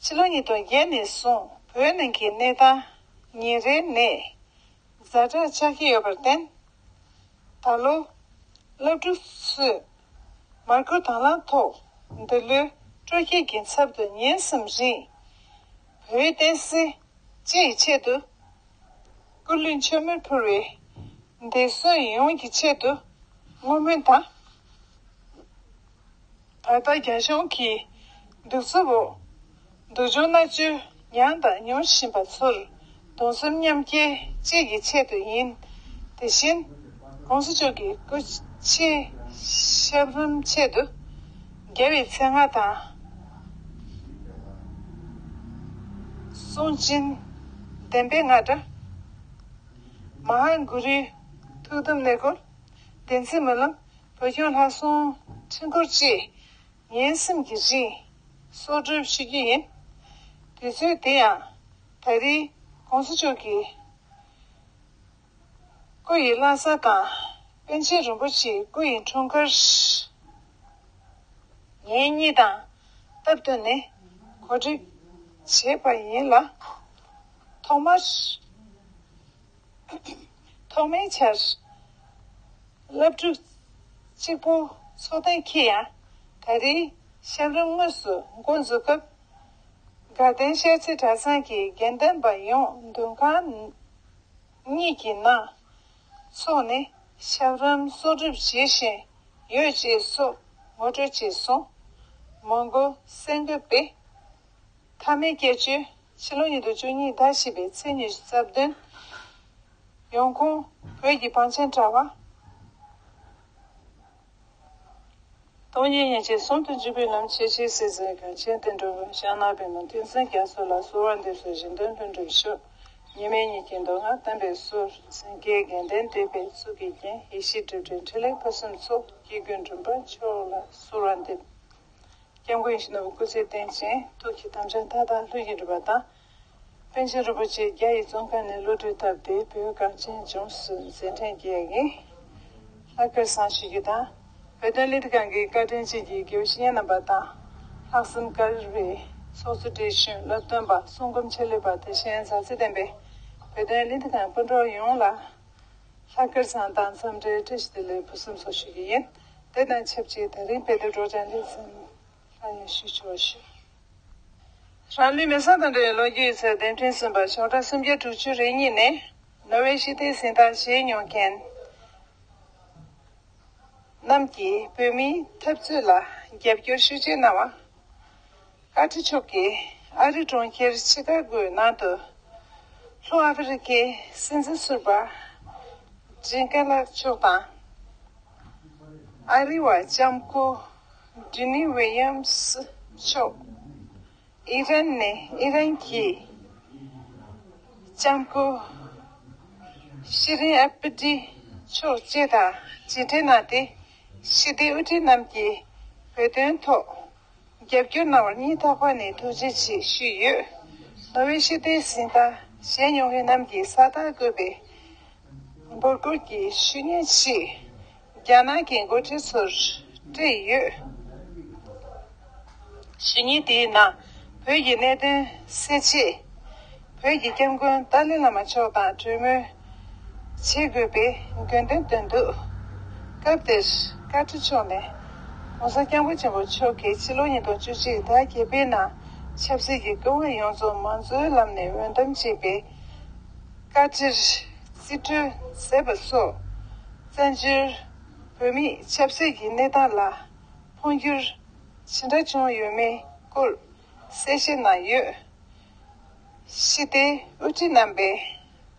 ཕྱི་ལོ་ཉིས་སྟོང་བརྒྱད་ནས་བཟུང་བོད་ནང་གི་གནས་སྟངས་ཉིན་རེ་ནས་ཛ་དྲག་ཆགས་ཀྱི་ཡོད་པར་བརྟེན། ད་ལོ་སློབ་ཕྲུག་ཚོས་མར་ཁུ་དང་བླངས་ཐོག་འདི་ལོའི་སྤྲོ་སྐྱིད་ཀྱི་ཚབ་ཏུ་ཉིན་གསུམ་རིང་བོད་བསྟན་སྲིད་སྤྱི་ཡི་ཆེད་དུ་སྐུ་གླུད་མཆོད་མེར་ཕུལ་བའི་འདས་གསོན་ཡོངས་ཀྱི་ཆེད་དུ་བསྔོ་སྨོན་དང་། ད་ལྟ་རྒྱ་གཞུང་གི་གདུག་རྩུབ་འོག་སྡུག་སྦྱོང་མནར་གཅོད་མྱངས་དང་མྱོང་བཞིན་པ་ཚོར་གདུང་སེམས་མཉམ་སྐྱེད་བཅས་ཀྱི་ཆེད་དུ་ཡིན། དེ་བཞིན་༸གོང་ས་མཆོག་གི་སྐུ་ཕྱྭའི་ཞབས་རིམ་ཆེད་དུ་རྒྱལ་བའི་མཚན་སྔགས་དང་གསུང་ཆོས་བདེན་པའི་རྔ་སྒྲ། མ་ཧཱ་གུ་རུའི་ཐུགས་དམ་གནས་སྐོར། བདེན་ཚིག་སྨོན་ལམ། བོད་སྐྱོང་ལྷ་སྲུང་འཕྲིན་སྐོར་བཅས་ཉིན་གསུམ་གྱི་རིང་གསོག་སྒྲུབ་ཞུ་རྒྱུ་ཡིན། དུས་ཚོད་དེ་ཡང་ད་རེས་༸གོང་ས་མཆོག་གི་སྐུ་ཡི་བླ་གཟའ་དང་པཎ་ཆེན་རིན་པོ་ཆེའི་སྐུ་ཡི་འཁྲུངས་སྐར་ཉིན་གཉིས་དང་སྟབས་བསྟུན་ནས་གོ་སྒྲིག་བྱས་པ་ཡིན་ལ། ཐོག་མར། ཐོག་མའི་ཆར། སློབ་ཕྲུག་གཅིག་པུ་ཚོགས་གཏན་འཁེལ་ཡང་། ད་རེས་ཞབས་རིམ་དངོས་སུ་འགོ་འཛུགས་སྐབས། དགའ་ལྡན་ཤར་རྩེ་གྲྭ་ཚང་གི་དགེ་འདུན་པ་ཡོངས་འདུ་ཁང་གཉིས་ཀྱི་ནང་འཚོགས་ནས་ཞབས་རིམ་གསོག་སྒྲུབ་བྱེད་བཞིན་ཡོད་ཅེས་སོགས་ངོ་སྤྲོད་བྱས་སོང་། མོན་གྷོ་སེང་གེ་པས། མཐའ་མའི་སྐྱེས་ཆོས་ཕྱི་ལོ་ཉིས་སྟོང་བཅུ་གཉིས་ཟླ་བཞི་པའི་ཚེས་ཉི་ཤུ་རྩ་བདུན། ཡོང་ཁུངས་བོད་ཀྱི་བང་ཆེན་དྲ་བ། སྟོང་ཉིད་སྙིང་རྗེ་གསུམ་དུ་འཇུག་པའི་ལམ་ཆེས་ཆེར་གསལ་མཛད་གངས་ཅན་བསྟན་འགྲོའི་ཞབས་ནག་པདྨོ་བསྟན་འཛིན་རྒྱ་མཚོ་ལ་གསོལ་བ་འདེབས་སོ། གཞན་དོན་ལྷུན་གྲུབ་ཤོག་ཉི་མའི་ཉིན་གྱི་མདོ་སྔགས་བསྟན་པའི་ཟུར། སེང་གེའི་རྒྱལ་མཚན་བསྡུས་པའི་གཙུག་གི་རྒྱན། ཡེ་ཤེས་སྒྲིབ་བྲལ་འཕྲིན་ལས་ཕུན་སུམ་ཚོགས། སྐྱེ་དགུའི་མགྲིན་པ་མཆོག་ལ་གསོལ་བ་འདེབས། སྐྱབས་མགོན་ཡིད་བཞིན་ནོར་བུ་སྐུ་ཚེ་བརྟན་ཅིང་ཐུགས་ཀྱི་དམ་བཅའ་མཐའ་དག་ལྷུན་གྱིས་གྲུབ་པ་དང་། པཎ་ཆེན་རིན་པོ་ཆེ་རྒྱ་ཡི་བཙོན་ཁང་ནས་གློད་གྲོལ་ཐབས་དེ་བོད་གངས་ཅན་ལྗོངས་སུ་མཛད་འཕྲིན་རྒྱས་ཡིན། ལྷག་དཀར་བཟང་ཞུ་རྒྱུ་དང་། བོད་དོན་ལས་འགུལ་ཁང་གི་བཀའ་དྲིན་ཅན་གྱི་དགེ་བའི་བཤེས་གཉེན་རྣམ་པ་དང་། ལྷག་བསམ་དཀར་བའི་ཚོགས་གཙོ་བགྲེས་གཞོན་སློབ་སྟོན་པ་གསུང་འབུམ་ཆེ་ལེགས་པ་དེ་བཞིན་མཛའ་བརྩེ་ལྡན་པའི་བོད་དོན་ལས་འགུལ་ཁང་སྤུན་གྲོགས་ཡོངས་ལ། ལྷག་དཀར་བཟང་དང་འཚམས་འདྲིའི་བཀྲ་ཤིས་བདེ་ལེགས་ཕུན་སུམ་ཚོགས་ཞུ་རྒྱུ་ཡིན། དེ་དང་ཆབས་ཅིག་ད་རིང་དཔེ་དེབ་སྒྲོག་སྦྱང་ལེ་ཚན་སླར་ཡང་ཞུ་ཆོག་ཞུ། རང་ལུས་མེ་སྲེག་དང་འབྲེལ་བའི་ལོ་རྒྱུས་ཡིག་ཚད་འདོན་ཐེངས་གསུམ་པ་ཞོགས་གྲངས་སུམ་བརྒྱ་དྲུག་ཅུ་རེ་གཉིས་ནས་ནོ་བྷེལ་ཞི་བདེའི་གཟེངས་རྟགས་བཞེས་མྱོང་མཁན་རྣམས་ཀྱིས་བོད་མིའི་འཐབ་རྩོད་ལ་རྒྱབ་སྐྱོར་ཤུགས་ཆེ་གནང་བ། བཀའ་ཁྲི་མཆོག་གིས་ཨ་རི་གྲོང་ཁྱེར་ཆི་ཀ་གོའི་ནང་དུ་ལྷོ་ཨ་ཧྥེ་རི་ཁའི་སྲིད་འཛིན་ཟུར་པ་ཇིན་ཀེ་ལགས་མཆོག་དང་། ཨ་རི་བ་ལྕམ་སྐུ་ཌི་ནི་ཝི་ཡམ་སི་མཆོག་ཨི་རན་ནས་ཨི་རན་གྱི་ལྕམ་སྐུ་ཤི་རིན་ཨེ་པི་ཏི་མཆོག་བཅས་དང་མཇལ་འཕྲད་གནང་སྟེ། ཞི་བདེའི་དབུ་ཁྲིད་རྣམས་ཀྱིས་བོད་དོན་ཐོག་རྒྱབ་སྐྱོར་གནང་བར་སྙིང་ཐག་པ་ནས་ཐུགས་རྗེ་ཆེ་ཞུས་ཡོད། ནོ་བྷེལ་ཞི་བདེའི་གཟེངས་རྟགས་བཞེས་མྱོང་མཁན་རྣམས་ཀྱིས་ས་རྟགས་བཀོད་པའི་འབོད་སྐུལ་གྱི་ཞུ་སྙན་ཞིག་རྒྱ་ནག་གི་འགོ་ཁྲིད་ཚོར་སྤྲད་ཡོད། ཞུ་སྙན་དེའི་ནང་བོད་ཀྱི་གནད་དོན་སེལ་ཆེད། བོད་ཀྱི་སྐྱབས་མགོན་ཏཱ་ལའི་བླ་མ་མཆོག་དང་གྲོས་མོལ་བྱེད་དགོས་པའི་དགོས་འདུན་བཏོན་འདུག་སྐབས་དེར་བཀའ་ཁྲི་མཆོག་ནས་༸གོང་ས་༸སྐྱབས་མགོན་ཆེན་པོ་མཆོག་གིས་ཕྱི་ལོ་ཉིས་སྟོང་བཅུ་གཅིག་ཟླ་བརྒྱད་པའི་ནང་ཆབ་སྲིད་ཀྱི་སྐུ་དབང་ཡོངས་རྫོགས་མང་གཙོའི་ལམ་ནས་འོས་འདེམས་བྱས་པའི་བཀའ་ཁྲིར་རྩིས་སྤྲོད་མཛད་པ་སོགས་བཙན་བྱོལ་བོད་མིའི་ཆབ་སྲིད་ཀྱི་གནས་སྟངས་ལ་འཕོ་འགྱུར་ཇི་འདྲ་བྱུང་ཡོད་མེད་སྐོར་གསལ་བཤད་གནང་ཡོད། ཞི་བདེའི་དབུ་ཁྲིད་རྣམ་པས་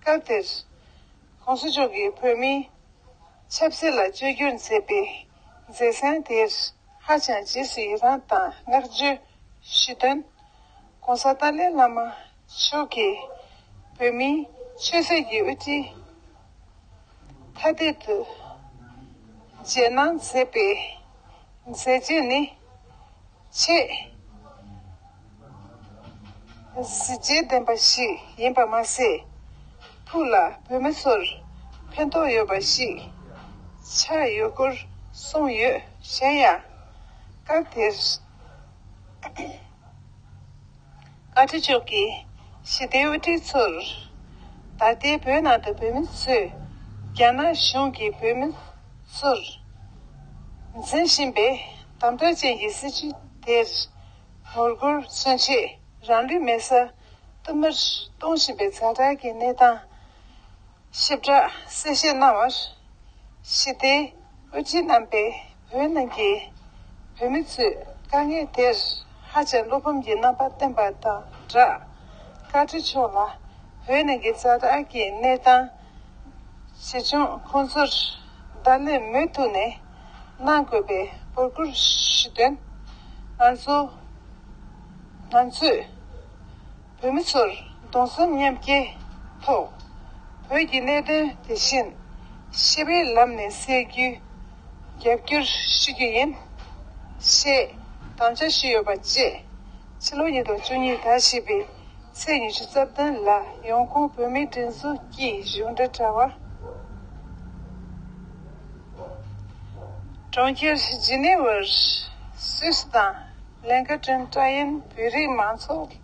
སྐབས་དེར་༸གོང་ས་མཆོག་གིས་བོད་མིའི་ཆབ་སྲིད་ལ་བཅོས་བསྒྱུར་མཛད་པའི་མཛད་བཟང་དེར་ཧ་ཅང་རྗེས་སུ་ཡི་རངས་དང་བསྔགས་བརྗོད་ཞུ་དོན། ༸གོང་ས་ཏཱ་ལའི་བླ་མ་མཆོག་གིས་བོད་མིའི་ ཆོས་སྲིད་ཀྱི་དབུ་ཁྲིད་ཐ་དད་དུ་རྗེས་གནང་མཛད་པའི་མཛད་རྗེས་ནི་ཆེས་གཟི་བརྗིད་ལྡན་པ་ཞིག་ཡིན་པ་མ་ཟད། ཕུགས་ལ་བོད་མི་ཚོར་ཕན་ཐོགས་ཡོད་པ་ཞིག་ཆགས་ཡོད་སྐོར་གསུངས་ཡོད། གཞན་ཡང་། སྐབས་དེར་བཀའ་ཁྲི་མཆོག་གིས་ཞི་བདེའི་དབུ་ཁྲིད་ཚོར། ད་ལྟའི་བོད་ནང་དུ་བོད་མི་ཚོས་རྒྱ་ནག་གཞུང་གིས་བོད་མི་ཚོར་འཛིན་བཞིན་པའི་དམ་དྲག་ཅན་གྱི་སྲིད་བྱུས་དེར་ངོ་རྒོལ་མཚོན་ཆེད་རང་ལུས་མེ་སྲེག་བསྟུད་མར་གཏོང་བཞིན་པའི་ཛ་དྲག་གི་གནས་སྟངས་ཞིབ་ཕྲ་གསལ་བཤད་གནང་བར། ཞི་བདེའི་དབུ་ཁྲིད་རྣམ་པས་བོད་ནང་གི་བོད་མི་ཚོའི་དཀའ་ངལ་དེར་ཧ་ཅང་བློ་ཕམ་གྱི་རྣམ་པ་བསྟན་པ་དང་སྦྲགས། བཀའ་ཁྲི་མཆོག་ལ་བོད་ནང་གི་ཛ་དྲག་གི་གནས་སྟངས་ཇི་བྱུང་ཁོང་ཚོར་བརྡ་ལན་མུ་མཐུད་ནས་གནང་དགོས་པའི་འབོད་སྐུལ་ཞུ་དོན། ང་ཚོ་ང་ཚོས་བོད་མི་ཚོར་གདུང་སེམས་མཉམ་སྐྱེད་ཐོག་བོད་ཀྱི་གནད་དོན་དེ་བཞིན་ཞི་བའི་ལམ་ནས་སེལ་རྒྱུའི་རྒྱབ་སྐྱོར་ཞུ་རྒྱུ་ཡིན་ཞེས་དམ་བཅའ་ཞུས་ཡོད་པ་བཅས། ཕྱི་ལོ་ཉིས་སྟོང་བཅུ་གཉིས་ཟླ་བཞི་པའི་ཚེས་ཉི་ཤུ་རྩ་བདུན་ལ་ཡོང་ཁུངས་བོད་མིའི་སྒྲིག་འཛུགས་ཀྱི་གཞུང་འབྲེལ་དྲ་བ། གྲོང་ཁྱེར་ཇི་ནི་ཝར་སུད་སི་དང་ལན་ཀ་ཀྲན་ཀྲ་ཡན་བོད་རིགས་མང་ཚོགས་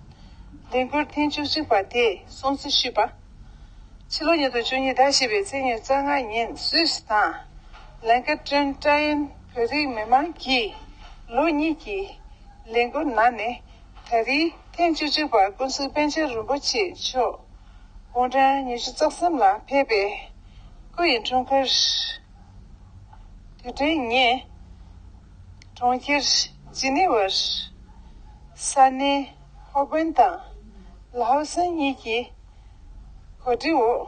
ལས་འགུལ་ཐེངས་བཅུ་གཅིག་པ་དེ་སྲུང་བརྩི་ཞུས་པ། ཕྱི་ལོ་ཉིས་སྟོང་བཅུ་གཉིས་ཟླ་བཞི་པའི་ཚེས་ཉི་ཤུ་རྩ་ལྔ་ཉིན་སུད་སི་དང་ལན་ཀ་ཀྲན་ཀྲ་ཡན་བོད་རིགས་མི་མང་གིས་ལོ་གཉིས་ཀྱི་ལས་འགུལ་ནང་ནས་ད་རེས་ཐེངས་བཅུ་གཅིག་པ་ཀུན་གཟིགས་པཎ་ཆེན་རིན་པོ་ཆེ་མཆོག་དགུང་གྲངས་ཉི་ཤུ་རྩ་གསུམ་ལ་ཕེབས་པའི་སྐུ་ཡི་འཁྲུངས་སྐར། དུས་དྲན་ཉིན། གྲོང་ཁྱེར་ཇི་ནི་ཝར་ས་གནས་ཧོ་པན་དང་ལའོ་སན་གཉིས་ཀྱི་གོ་སྒྲིག་འོག་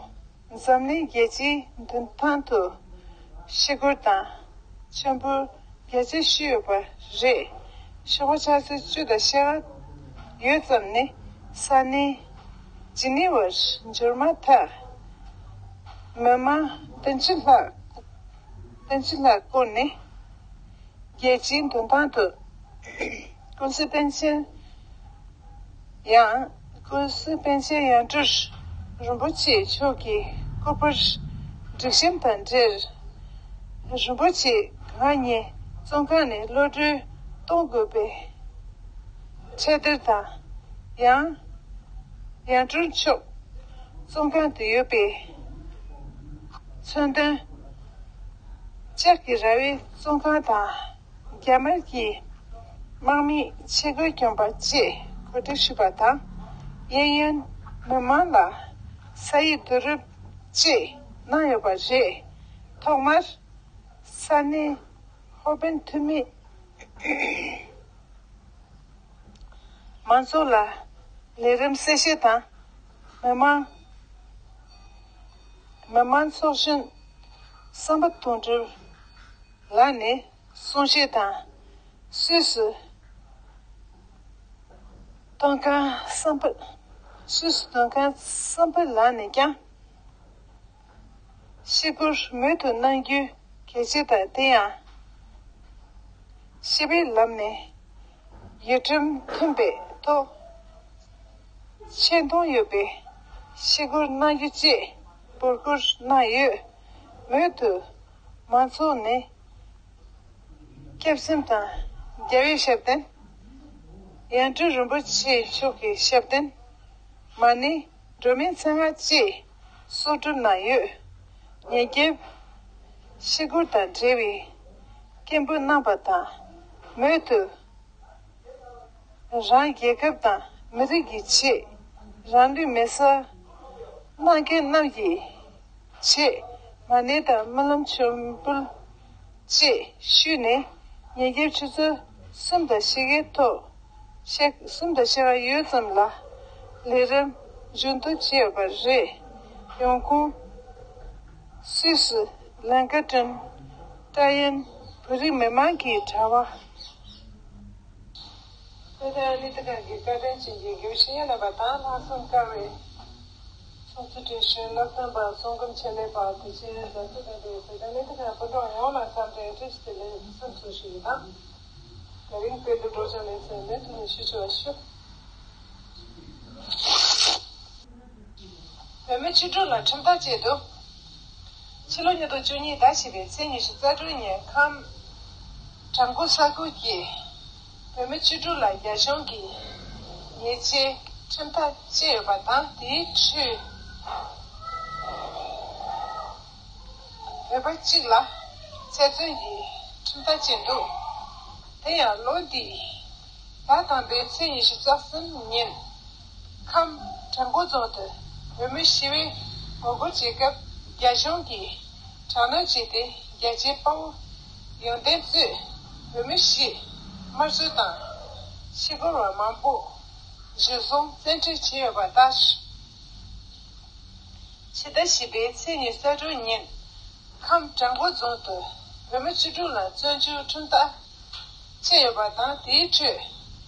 འཛམ་གླིང་རྒྱལ་སྤྱིའི་མདུན་ཐང་དུ་ཤི་སྒོར་དང་མཆོད་འབུལ་རྒྱ་ཆེ་ཞུས་ཡོད་པ་རེད། ཞོགས་པ་ཆུ་ཚོད་བཅུ་དང་ཕྱེད་ཀ་ཡོལ་ཙམ་ནས་ས་གནས་ཇི་ནི་ཝར་འབྱོར་མ་ཐག་མི་མང་བདུན་ཅུ་ལྷག་བདུན་ཅུ་ལྷག་བསྐོར་ནས་རྒྱལ་སྤྱིའི་མདུན་ཐང་དུ་ཀུན་གཟིགས་པཎ་ཆེན་ཡང་ཀུན་གཟིགས་པཎ་ཆེན་ཡང་སྤྲུལ་རིན་པོ་ཆེ་མཆོག་གི་སྐུ་པར་སྒྲིག་གཤོམ་དང་འབྲེལ། རིན་པོ་ཆེ་གང་ཉིད་བཙོན་ཁང་ནས་གློད་གྲོལ་གཏོང་དགོས་པའི་འཕྲལ་སྟོན་དང་། ཡང་ཡང་སྤྲུལ་མཆོག་བཙོན་ཁང་དུ་ཡོད་པའི་མཚོན་དོན། ལྕགས་ཀྱི་ར་བའི་བཙོན་ཁང་དང་རྒྱ་དམར་གྱི་དམག་མིས་ཆས་གོས་གྱོན་པ་བཅས་གོ་སྒྲིག་ཞུས་པ་དང་། གཡས་གཡོན་མི་མང་ལ་ས་ཡི་བསྡུ་རུབ་བཅས་གནང་ཡོད་པ་རེད། ཐོག་མར་ས་གནས་ཧོ་པན་འཐུས་མི་མང་ཚོགས་ལ་ལས་རིམ་གསལ་བཤད་དང་། མི་མང་མི་མང་ཚོགས་གཞོན་བསམ་པ་དོན་གྲུབ་ལགས་ནས་གསུང་བཤད་དང་། སུད་སི་དོན་ཁང་བསམ་པ། སུད་སི་དོན་ཁང་བསམ་པ་ལགས་ནས་ཀྱང་། ཤི་སྒོར་མུ་མཐུད་གནང་རྒྱུ་གལ་ཆེ་དང་། དེ་ཡང་ཤི་བའི་ལམ་ནས་ཡུལ་ཁྲིམས་མཐུན་པའི་ཐོག་ཆེ་མཐོང་ཡོད་པའི་ཤི་སྒོར་གནང་རྒྱུ་བཅས་འབོད་སྐུལ་གནང་ཡོད། མུ་མཐུད་མང་ཚོགས་ནས་སྐྱབས་སེམས་དང་རྒྱལ་བའི་ཞབས་བརྟན། ཡང་སྤྲུལ་རིན་པོ་ཆེ་མཆོག་གི་ཞབས་བརྟན། མ་ཎི་སྒྲོལ་མའི་མཚན་སྔགས་བཅས་གསོག་སྒྲུབ་གནང་ཡོད། ཉེ་རྒྱབ་ཤི་སྒོར་དང་འབྲེལ་བའི་སྐད་འབོད་གནང་པ་དང་། མུ་མཐུད་རང་རྒྱལ་ཁབ་དང་མི་རིགས་ཀྱི་ཆེད་རང་ལུས་མེ་སྲེག་གནང་མཁན་རྣམས་ཀྱི་ཆེད་མ་ཎི་དང་སྨོན་ལམ་མཆོད་འབུལ་བཅས་ཞུས་ནས། ཉིན་རྒྱབ་ཆུ་ཚོད་གསུམ་དང་ཕྱེད་ཀའི་ཐོག་ཕྱེད་གསུམ་དང་ཕྱེད་ཀ་ཡོལ་ཙམ་ལ་ལས་རིམ་མཇུག་བསྡོམས་བྱས་ཡོད་པ་རེད། ཡོང་ཁུངས། སུད་སི་ལན་ཀ་ཀྲན་ཀྲ་ཡན་བོད་རིགས་མི་མང་གི་དྲ་བ། བོད་དོན་ལས་དོན་ཁང་གི་བཀའ་དྲིན་ཅན་གྱི་དགེ་བཤེས་རྣམ་པ་དང་ལྷག་བསམ་དཀར་བའི་ ཚོགས་གཙོ་བགྲེས་གཞོན་བསླབ་སྟོན་པ་གསུང་འབུམ་ཆེད་ལས་པ་དེ་བཞིན་མཛའ་བརྩེ་ལྡན་པའི་བོད་དོན་སླད་དུ་སྤུན་གྲོགས་ཡོངས་ལ་འཚམས་འདྲི་བཀྲ་ཤིས་བདེ་ལེགས་སུ་འཚོ་ཞུ་ཡི་དང་། དེ་རིང་བོད་དུ་འགྲོ་བྱུང་ལེ་ཚན་ལེན་དུ་ཞུ་ཆོག་ཞུ། བོད་མི་བཅུ་དྲུག་ལ་ཁྲིམས་ཐག་བཅད་འདུག་ཕྱི་ལོ་ཉིས་སྟོང་བཅུ་གཉིས་ཟླ་བཞི་པའི་ཚེས་ཉི་ཤུ་རྩ་དྲུག་ཉིན་ཁམས་བྲག་འགོ་ས་ཁུལ་གྱི་བོད་མི་བཅུ་དྲུག་ལ་རྒྱ་གཞུང་གིས་ཉེས་ཆད་ཁྲིམས་ཐག་བཅད་ཡོད་པ་དང་། དེའི་ཁྲོད་བོད་པ་གཅིག་ལ་ཚེ་བཙོན་གྱི་ཁྲིམས་ཐག་བཅད་འདུག་དེ་ཡང་ལོ་འདིའི་ཟླ་དང་པོའི་ཚེས་ཉི་ཤུ་རྩ་གསུམ་ཉིན་ཁམས་བྲག་འགོ་རྫོང་དུ་བོད་མི་ཞི་བའི་ངོ་རྒོལ་བྱེད་སྐབས་རྒྱ་གཞུང་གིས་དྲག་གནོན་བྱས་ཏེ། རྒྱལ་གཅེས་དཔའ་བོ་ཡོན་ཏན་གཙོས་བོད་མི་བཞི་དམར་གསོད་དང་ཕྱི་སྒོར་བ་མང་པོ་གཞུ་བཟུང་བཙན་ཁྲིད་བྱས་ཡོད་པ་ལྟར། ཕྱི་ཟླ་བཞི་པའི་ཚེས་ཉི་ཤུ་རྩ་དྲུག་ཉིན་ཁམས་བྲག་འགོ་རྫོང་དུ་བོད་མི་བཅུ་དྲུག་ལ་བཙོན་འཇུག་ཁྲིམས་ཐག་བཅད་ཡོད་པ་དང་། དེའི་ཁྲོད་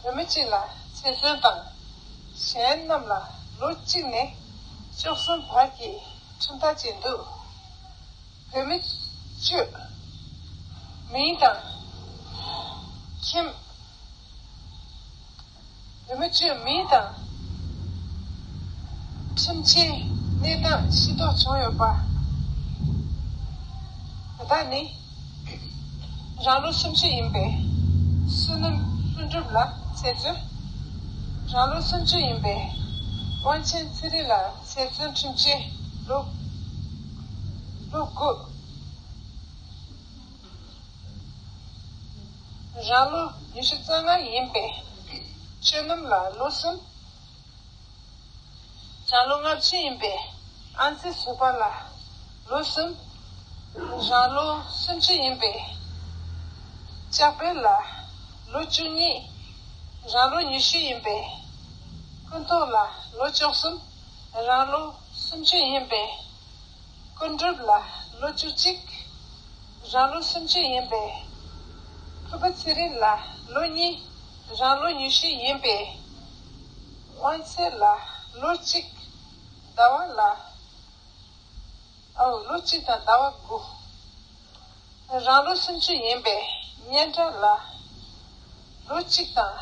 བོད་མི་གཅིག་ལ་ཚེ་བཙོན་དང་། གཞན་རྣམས་ལ་ལོ་གཅིག་ནས་བཅུ་གསུམ་བར་གྱི་ཁྲིམས་ཐག་བཅད་འདུག་བོད་མི་བཅུ་མིང་དང་ཁྱིམ། བོད་མི་བཅུ་མིང་དང་ཁྲིམས་ཆད་གནས་སྟངས་ཤེས་རྟོགས་བྱུང་ཡོད་པ་དེ་དག་ནི། རང་ལོ་སུམ་ཅུ་ཡིན་པའི་བསོད་ནམས་ལྷུན་གྲུབ་ལ་ཚེ་བཙོན། རང་ལོ་སུམ་ཅུ་ཡིན་པའི་དབང་ཆེན་ཚེ་རིང་ལ་ཚེ་བཙོན་ཁྲིམས་ཆད་ལོ་ལོ་དགུ། རང་ལོ་ཉི་ཤུ་རྩ་ལྔ་ཡིན་པའི་ཆོས་ནམ་ལ་ལོ་གསུམ། རང་ལོ་ལྔ་བཅུ་ཡིན་པའི་ཨང་རྩེ་བཟོད་པ་ལ་ལོ་གསུམ། རང་ལོ་སུམ་ཅུ་ཡིན་པའི་ལྕགས་འཕེལ་ལ་ལོ་བཅུ་གཉིས། རང་ལོ་ཉི་ཤུ་ཡིན་པའི་ཀུན་རྟོག་ལ་ལོ་བཅུ་གསུམ། རང་ལོ་སུམ་ཅུ་ཡིན་པའི་ཀུན་གྲུབ་ལ་ལོ་བཅུ་གཅིག། རང་ལོ་སུམ་ཅུ་ཡིན་པའི་ཕུར་པ་ཚེ་རིང་ལ་ལོ་གཉིས། རང་ལོ་ཉི་ཤུ་ཡིན་པའི་དབང་ཚེ་ལ་ལོ་གཅིག། ཟླ་བ་ལ་ཨའོ་ལོ་གཅིག་དང་ཟླ་བ་དགུ། རང་ལོ་སུམ་ཅུ་ཡིན་པའི་སྙན་གྲགས་ལ་ལོ་གཅིག་དང་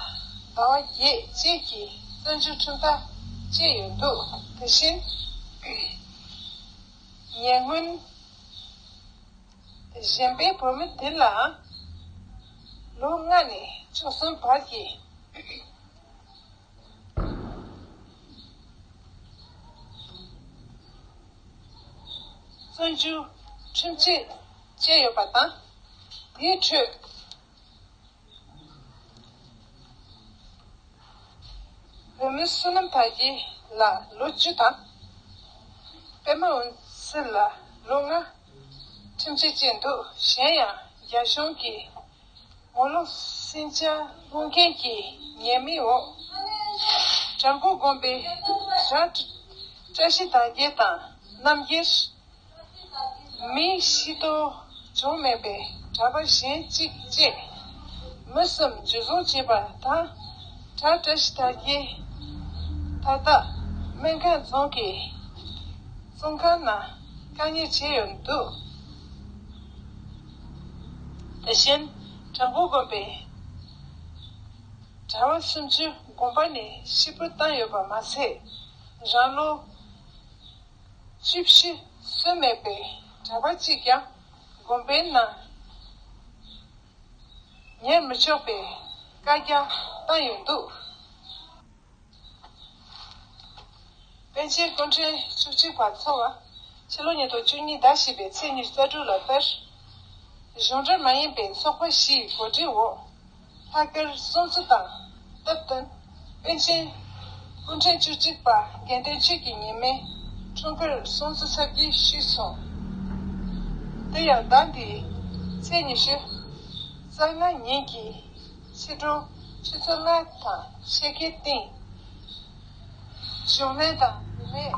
ཟླ་བ་བརྒྱད་བཅས་ཀྱི་བཙོན་འཇུག་ཁྲིམས་ཐག་བཅད་ཡོད་འདུག་དེ་བཞིན། ཉེ་སྔོན་གཞན་པའི་བོད་མི་དེ་ལ་ལོ་ལྔ་ནས་བཅུ་གསུམ་བར་གྱི་བཙོན་འཇུག་ཁྲིམས་ཆད་བཅད་ཡོད་པ་དང་། དེའི་ཁྲོད། བོད་མི་བསོད་ནམས་དར་རྒྱས་ལ་ལོ་བཅུ་དང་། པད་མ་འོད་ཟེར་ལ་ལོ་ལྔ་ཁྲིམས་ཆད་བཅད་འདུག་གཞན་ཡང་རྒྱ་གཞུང་གིས་ངོ་ལོག་ཟིང་ཆ་སློང་མཁན་གྱི་ཉེས་མིང་འོག་བྲག་འགོ་དགོན་པའི་བྲག་བཀྲ་ཤིས་དར་རྒྱས་དང་རྣམ་རྒྱལ། མིང་ཤེས་རྟོགས་བྱུང་མེད་པའི་གྲྭ་པ་གཞན་གཅིག་བཅས་མི་གསུམ་འཇུ་བཟུང་བྱས་པ་དང་། བྲག་བཀྲ་ཤིས་དར་རྒྱས་མཐའ་དག་སྨན་ཁང་རྫོང་གི་བཙོན་ཁང་ནང་བཀག་ཉར་བྱས་ཡོད་འདུག་དེ་བཞིན་བྲག་འགོ་དགོན་པའི་གྲྭ་པ་སུམ་ཅུ་དགོན་པ་ནས་ཤི་བར་བཏང་ཡོད་པ་མ་ཟད། རང་ལོ་བཅུ་བཞི་སོན་མེད་པའི་གྲྭ་པ་གཅིག་ཀྱང་དགོན་པའི་ནང་ཉར་མི་ཆོག་པའི་བཀའ་རྒྱ་བཏང་ཡོད་འདུག་པཎ་ཆེན་སྐུ་ཕྲེང་བཅུ་གཅིག་པ་མཚོ་བ་ཕྱི་ལོ་ཉིས་སྟོང་བཅུ་གཉིས་ཟླ་བཞི་པའི་ཚེས་ཉི་ཤུ་རྩ་དྲུག་ལ་དཔེར། གཞུང་འབྲེལ་མ་ཡིན་པའི་ཚོགས་པ་བཞིའི་གོ་སྒྲིག་འོག་ལྷག་དཀར་སྲུང་བརྩི་དང་སྟབས་བསྟུན་པཎ་ཆེན་སྐུ་ཕྲེང་བཅུ་གཅིག་པ་དགེ་འདུན་ཆོས་ཀྱི་ཉི་མའི་འཁྲུངས་སྐར་སྲུང་བརྩི་ཚར་རྒྱུ་ཞུས་སོང་། དེ་ཡང་ཟླ་འདིའི་ཚེས་ཉི་ཤུ་རྩ་ལྔ་ཉིན་གྱི་ཕྱི་དྲོ་ཆུ་ཚོད་ལྔ་དང་ཕྱེད་ཀའི་སྟེང་། གཞུང་ལས་དང་བུད་མེད།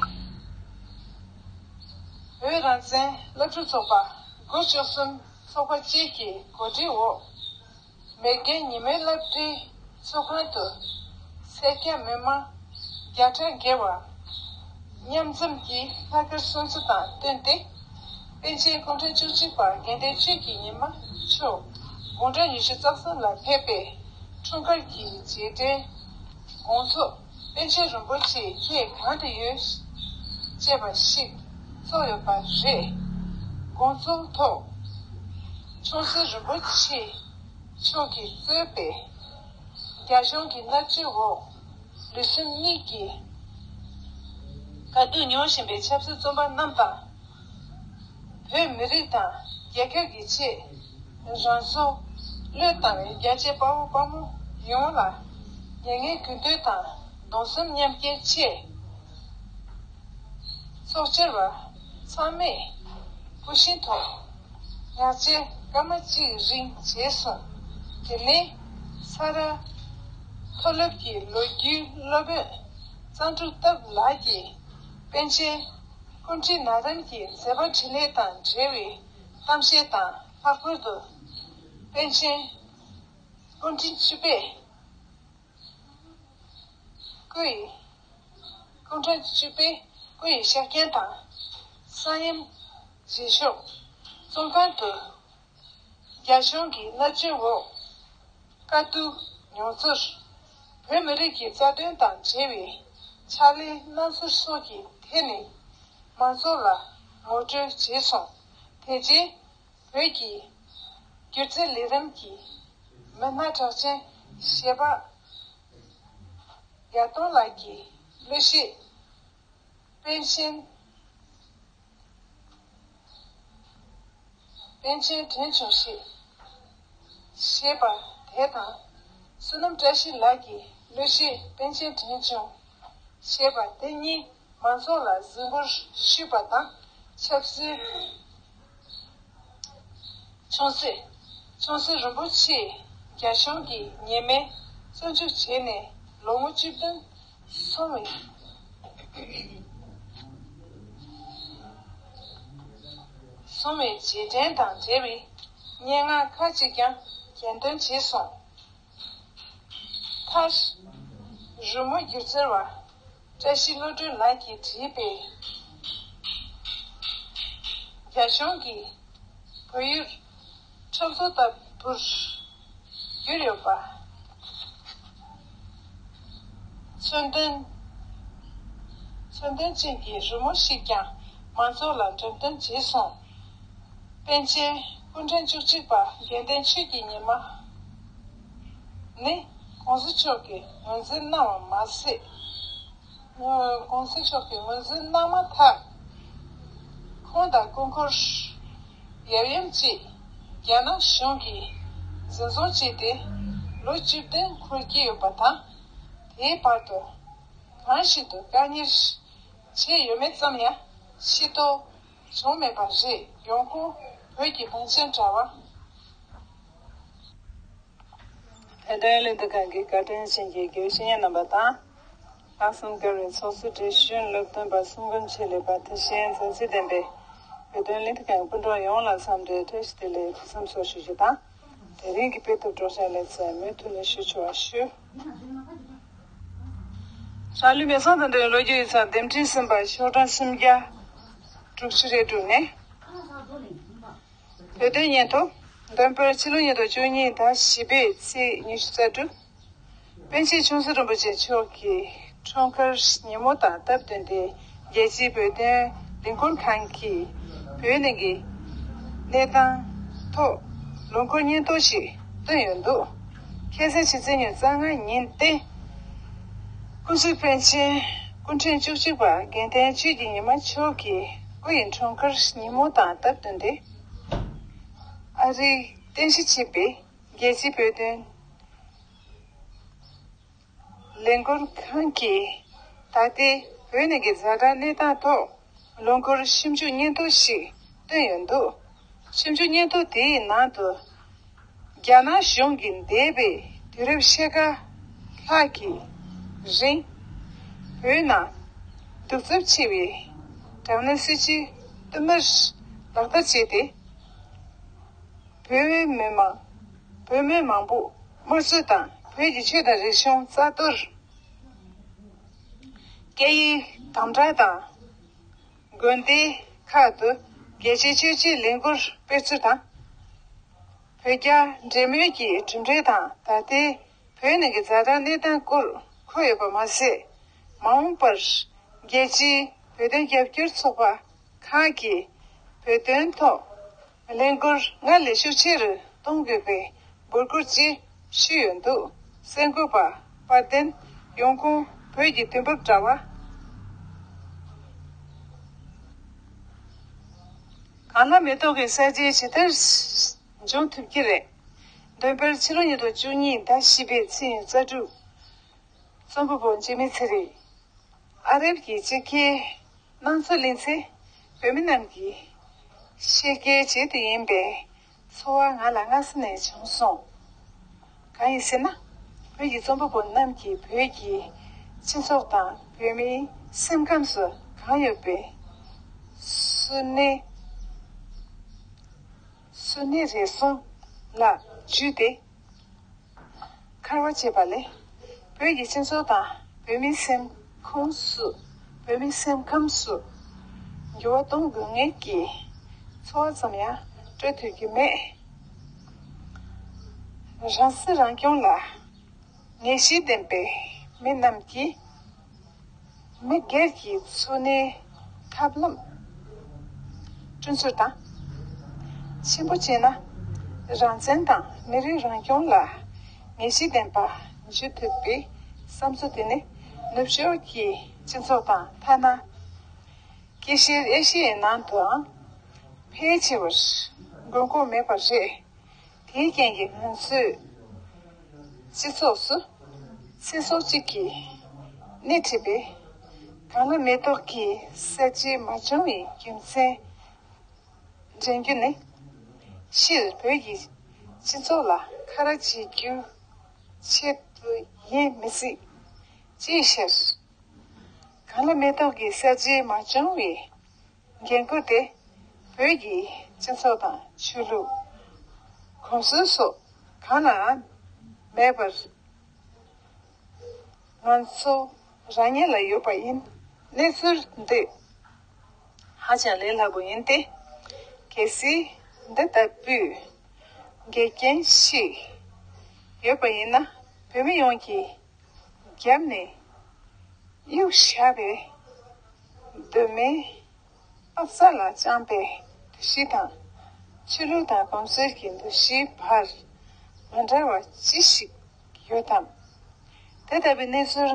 བོད་རང་བཙན་སློབ་ཕྲུག་ཚོགས་པ་དགུ་བཅུ་གསུམ་ཚོགས་པ་བཅས་ཀྱི་གོ་སྒྲིག་འོག་མེས་རྒྱལ་ཉི་མའི་བླ་བྲེ་ཚོགས་ཁང་དུ་སེར་སྐྱ་མི་མང་བརྒྱ་ཕྲག་བརྒལ་བ་ མཉམ་འཛོམས་ཀྱི་ལྷག་དཀར་སྲུང་བརྩི་དང་བསྟུན་ཏེ། པཎ་ཆེན་སྐུ་ཕྲེང་བཅུ་གཅིག་པ་དགེ་ལྡན་ཆོས་ཀྱི་ཉི་མ་མཆོག་དགུང་གྲངས་ཉི་ཤུ་རྩ་གསུམ་ལ་ཕེབས་པའི་འཁྲུངས་སྐར་གྱི་རྗེས་དྲན་དགོང་ཚོགས་པཎ་ཆེན་རིན་པོ་ཆེའི་ཁྱེད་གང་དུ་ཡོད། ཅེས་པ་ཞིག་ཚོགས་ཡོད་པ་རེད། དགོང་ཚོགས་ཐོག་མཆོག་སྲིད་རིན་པོ་ཆེ་མཆོག་གིས་གཙོས་པའི་རྒྱ་གཞུང་གི་མནར་གཅོད་འོག་ལུས་སེམས་གཉིས་ཀྱི་དཀའ་སྡུག་མྱོང་བཞིན་པའི་ཆབ་སྲིད་བཙོན་པ་རྣམས་དང་། བོད་མི་རིགས་དང་རྒྱལ་ཁབ་ཀྱི་ཆེད་རང་སྲོག་བློས་བཏང་བའི་རྒྱལ་གཅེས་དཔའ་བོ་དཔའ་མོ་ཡོངས་ལ་མྱ་ངན་གུས་འདུད་དང་གདུང་སེམས་མཉམ་སྐྱེད་ཆེད། ཚོགས་བཅར་བ་ཚང་མས་སྐུ་བཞེངས་ཐོག་ཉག་ཆེ་སྐར་མ་གཅིག་རིང་བྱས་སོང་། དེ་ནས་ས་རཱ་མཐོ་སློབ་ཀྱི་ལོ་རྒྱུས་སློབ་དཔོན་གཙང་ཕྲུག་སྟབས་ལགས་ཀྱིས་པཎ་ཆེན་སྐུ་ཕྲེང་ན་རིམ་གྱི་མཛད་པ་འཕྲིན་ལས་དང་འབྲེལ་བའི་གཏམ་བཤད་དང་། ལྷག་པར་དུ་པཎ་ཆེན་སྐུ་ཕྲེང་བཅུ་པས་སྐུ་ཡི་སྐུ་ཕྲེང་བཅུ་པས་སྐུ་ཡི་ཕྱག་འཁྱེར་དང་། གསང་ཡུམ་རྗེས་ཕྱོགས་བཙོན་ཁང་དུ་རྒྱ་གཞུང་གི་མནར་གཅོད་འོག་དཀའ་སྡུག་མྱོང་ཚོར། བོད་མི་རིགས་ཀྱི་རྩ་དོན་དང་འབྲེལ་བའི་ཕྱག་ལས་གནང་ཚུལ་སོགས་ཀྱི་ཐད་ནས་མང་ཚོགས་ལ་ངོ་སྤྲོད་བྱས་སོང་། དེ་རྗེས་བོད་ཀྱི་སྒྱུ་རྩལ་ལས་རིམ་གྱི་མི་སྣ་གྲགས་ཅན་གཞས་པ་ཡར་ལྟུང་ལགས་ཀྱིས་གླུ་གཞས་པཎ་ཆེན། པཎ་ཆེན་དྲན་བྱུང་ཞེས་བཤད་པ་དེ་དང་། བསོད་ནམས་བཀྲ་ཤིས་ལགས་ཀྱིས་གླུ་གཞས་པཎ་ཆེན་དྲན་བྱུང་ཞེས་པ་དེ་གཉིས་མང་ཚོགས་ལ་གཟིགས་འབུལ་ཞུས་པ་དང་། ཆབ་སྲིད། ཆུང་སྲིད། ཆུང་སྲིད་རིན་པོ་ཆེས་རྒྱ་གཞུང་གི་ཉེས་མེད་བཙོན་འཇུག་བྱས་ནས་ལོ་ངོ་བཅུ་བདུན་སོང་བའི། སོང་བའི་རྗེས་དྲན་དང་འབྲེལ་བའི་སྙན་ངག་ཁག་ཅིག་ཀྱང་ཀྱང་འདོན་བྱས་སོང་། མཐར། རོལ་མོ་སྒྱུ་རྩལ་བ་བཀྲ་ཤིས་བློ་གྲོས་ལགས་ཀྱིས་བྲིས་པའི་རྒྱ་གཞུང་གི་བོད་ཡིག་ཁྲིམས་སྲོལ་ལྟ་བུར་བསྒྱུར་ཡོད་པ། མཚོན་དོན། མཚོན་དོན་ཅན་གྱི་རོལ་མོ་ཞིག་ཀྱང་མང་ཚོགས་ལ་འགྲེམས་སྟོན་བྱས་སོང་། པཎ་ཆེན་སྐུ་ཕྲེང་བཅུ་གཅིག་པ་དགེ་ལྡན་ཆོས་ཀྱི་ཉི་མ་ནི་གོང་ས་མཆོག་གིས་ངོས་འཛིན་གནང་བ་མ་ཟད། གོང་ས་མཆོག་གིས་ངོས་འཛིན་གནང་མ་ཐག་ཁོང་དང་སྐུ་འཁོར་ཡབ་ཡུམ་བཅས་རྒྱ་ནག་གཞུང་གིས་འཛིན་བཟུང་བྱས་ཏེ་ལོ་བཅུ་བདུན་འཁོར་གྱི་ཡོད་པ་དང་། དེའི་བར་དུ་གང་ཞིག་ཏུ་བཀག་ཉར་བྱས་ཡོད་མེད་ཙམ་ཡང་ཤེས་རྟོགས་བྱུང་མེད་པ་རེད། ཡོང་ཁུངས་བོད་ཀྱི་བང་ཆེན་དྲ་བ། བོད་དོན་བློ་འདྲི་ཁང་གི་བཀའ་དྲིན་ཅན་གྱི་དགེ་བའི་བཤེས་གཉེན་རྣམ་པ་དང་། ལྷག་བསམ་དཀར་བའི་ཚོགས་གཙོ་བགྲེས་གཞོན་སློབ་སྟོན་པ་གསུམ་མགོན་ཆེད་ལས་པ་དེ་བཞིན་མཛའ་བརྩེ་ལྡན་པའི་བོད་དོན་བློ་འདྲི་ཁང་སྤུན་གྲོགས་ཡོངས་ལ་འཚམས་འདྲིའི་བཀྲ་ཤིས་བདེ་ལེགས་ཐུགས་བསམ་གསོལ་ཞུ་རྒྱུ་དང་། དེ་རིང་གི་དཔེ་དེབ་སྒྲོག་སྦྱང་ལེ་ཚན་མུ་མཐུད་ནས་ཞུ་ཆོག་པ་ཞུ། རང་ལུས་མེ་སྲེག་དང་འབྲེལ་བའི་ལོ་རྒྱུས་ཡིག་ཚགས་འདེམས་ཁྲིམས་ཟིན་པ་ཤོག་གྲངས་སུམ་བརྒྱ་དྲུག་ཅུ་རེ་དྲུག་ནས། བོད་དོན་སྙན་ཐོ། འདོན་སྤེལ་ཕྱི་ལོ་ཉིས་སྟོང་བཅུ་གཉིས་ཟླ་བཞི་པའི་ཚེས་ཉི་ཤུ་རྩ་དྲུག་པཎ་ཆེན་ཆུང་སྲིད་རིན་པོ་ཆེ་མཆོག་གི་འཁྲུངས་སྐར་ཉིན་མོ་དང་སྟབས་བསྟུན་ཏེ། རྒྱལ་སྤྱིའི་བོད་དོན་ལས་འགུལ་ཁང་གིས་བོད་ནང་གི་གནས་སྟངས་ཐོག་ལོ་འཁོར་སྙན་ཐོ་ཞིག་བཏོན་ཡོད་འདུག་ཁ་སང་ཕྱི་ཚེས་ཉེར་ལྔ་ཉིན་ཏེ། སྐུ་གཟུགས་པཎ་ཆེན་སྐུ་ཕྲེང་བཅུ་གཅིག་པ་དགེ་ལྡན་ཆོས་ཀྱི་ཉི་མ་མཆོག་གི་སྐུ་ཡི་འཁྲུངས་སྐར་ཉིན་མོ་དང་སྟབས་བསྟུན་ཏེ། ཨ་རིའི་རྟེན་གཞི་བྱས་པའི་རྒྱལ་སྤྱིའི་བོད་དོན་ལས་འགུལ་ཁང་གིས་ད་ལྟའི་བོད་ནང་གི་ཛ་དྲག་གནས་སྟངས་ཐོག་ལོ་འཁོར་ཞིབ་འཇུག་སྙན་ཐོ་ཞིག་བཏོན་ཡོད་འདུག་ཞིབ་འཇུག་སྙན་ཐོ་དེའི་ནང་དུ། རྒྱ་ནག་གཞུང་གིས་འདས་པའི་དུས་རབས་ཕྱེད་ཀ་ལྷག་གི་རིང་། བོད་ནང་གདུག་རྩུབ་ཆེ་བའི་དྲག་གནོན་སྲིད་བྱུས་བསྟུད་མར་ལག་བསྟར་བྱས་ཏེ། བོད་མི་མང་། བོད་མི་མང་པོ་དམར་གསོད་དང་བོད་ཀྱི་ཆོས་དང་རིག་གཞུང་རྩ་གཏོར། སྐད་ཡིག་དམ་དྲག་དང་ དགོན་སྡེ་ཁག་ཏུ་རྒྱལ་སྤྱིའི་ཆོས་བརྒྱུད་ལས་འགུལ་སྤེལ་ཚུལ་དང་། བོད་རྒྱ་འབྲེལ་མོལ་གྱི་གྲུབ་འབྲས་དང་ད་ལྟའི་བོད་ནང་གི་ཛ་དྲག་གནས་སྟངས་སྐོར་འཁོད་ཡོད་པ་མ་ཟད། མ་འོངས་པར་རྒྱལ་སྤྱིའི་བོད་དོན་རྒྱབ་སྐྱོར་ཚོགས་པ་ཁག་གིས་བོད་དོན་ཐོག་ལས་འགུལ་སྔར་ལས་ཤུགས་ཆེ་རུ་གཏོང་དགོས་པའི་འབོད་སྐུལ་བཅས་ཞུས་ཡོད་འདུག་གསར་འགོད་པ་དཔལ་ལྡན་ཡོང་ཁུངས་བོད་ཀྱི་དུས་བབ་དྲ་བ། གངས་ལྷ་མེ་ཏོག་གི་གསར་བརྗེ་ཇི་ལྟར་འབྱུང་ཐུབ་ཀྱི་རེད། འདོན་སྤེལ་ཕྱི་ལོ་ཉིས་སྟོང་བཅུ་གཉིས་ཟླ་བཞི་པའི་ཚེས་ཉེར་དྲུག་རྩོམ་པ་པོ་འཇིགས་མེད་ཚེ་རིང་། ཨ་རབ་ཀྱི་སྤྱི་ཁའི་སྣང་ཚུལ་གླེང་ཚེ། བོད་མི་རྣམས་ཀྱི་ཤེས་སྐལ་བྱེད་དུ་ཡིན་པའི་ཚོར་བ་ང་ལ་སྔ་ས་ནས་བྱུང་སོང་། གང་ཡིན་ཟེར་ན། བོད་ཀྱི་རྩོམ་པ་པོ་རྣམས་ཀྱིས་བོད་ཀྱི་སྤྱི་ཚོགས་དང་བོད་མིའི་སེམས་ཁམས་སུ་གང་ཡོད་པའི་སུན་གནས་སུན་གནས་རེ་ཟུང་ལ་འཇུས་ཏེ། འཁར་བ་བྱེད་པ་ལས། བོད་ཀྱི་སྤྱི་ཚོགས་དང་བོད་མིའི་སེམས་ཁོངས་སུ། བོད་མིའི་སེམས་ཁམས་སུ་འགྱུར་བ་གཏོང་དགོས་ངེས་ཀྱི་ཚོར་བ་ཙམ་ཡང་སྤྲོད་ཐུབ་ཀྱི་མེད། རང་སྲིད་རང་སྐྱོང་ལ་ངེས་ཤེས་ལྡན་པའི་མི་རྣམས་ཀྱིས། མི་སྒེར་གྱི་འཚོ་གནས་ཐབས་ལམ་བསྐྲུན་ཚུལ་དང་། ཆེན་པོ་བྱས་ན། རང་བཙན་དང་མི་རིགས་རང་སྐྱོང་ལ་ངེས་ཤེས་ལྡན་པ་འཇུ་ཐུབ་པའི་བསམ་ཚུལ་དེ་ནི་ནུབ་ཕྱོགས་ཀྱི་སྤྱི་ཚོགས་དང་ཐ་ན་དཀྱིལ་ཤར་ཨེ་ཤི་ཡའི་ནང་དུའང་ཕལ་ཆེ་བར་དགོས་མཁོ་མེད་པ་རེད། དེའི་རྐྱེན་གྱིས་ང་ཚོའི་སྤྱི་ཚོགས་སུ་ཚེ་སྲོག་གཅིག་གིས་སྣེ་ཁྲིད་པའི་གངས་ལྷ་མེ་ཏོག་གི་གསར་བརྗེ་མ་བྱུང་བའི་རྒྱུ་མཚན་འདྲེན་རྒྱུ་ནི། སྤྱིར་བོད་ཀྱི་སྤྱི་ཚོགས་ལ་ཁ་ར་བྱེད་རྒྱུའི་ཆེད་དུ་ཡིན་མི་སྲིད། ཅེས་བཤད། གངས་ལྷ་མེ་ཏོག་གི་གསར་བརྗེ་མ་བྱུང་བའི་འགན་ཁུར་དེ་བོད་ཀྱི་སྤྱི་ཚོགས་དང་ཆོས་ལུགས་གོམས་སྲོལ་སོགས་གང་ལའང་མེད་པར་ང་ཚོ་རང་ཉིད་ལ་ཡོད་པ་ཡིན། གནས་ཚུལ་འདི་ཧ་ཅང་ལས་སླ་པོ་ཡིན་ཏེ། གལ་སྲིད་འདི་ལྟ་བུའི་འགལ་རྐྱེན་ཞིག་ཡོད་པ་ཡིན་ན། བོད་མི་ཡོངས་ཀྱིས་རྒྱབ་ནས་གཡུག་བཞག་པའི་གདོད་མའི་ཨབ་ས་ལ་བཅངས་པའི་འདུ་ཤེས་དང་། ཆོས་ལུགས་དང་གོམས་སྲོལ་གྱི་འདུ་ཤེས་བར་མ་འདྲ་བ་ཅི་ཞིག་ཡོད་དམ། དེ་ལྟ་བུའི་གནས་ཚུལ་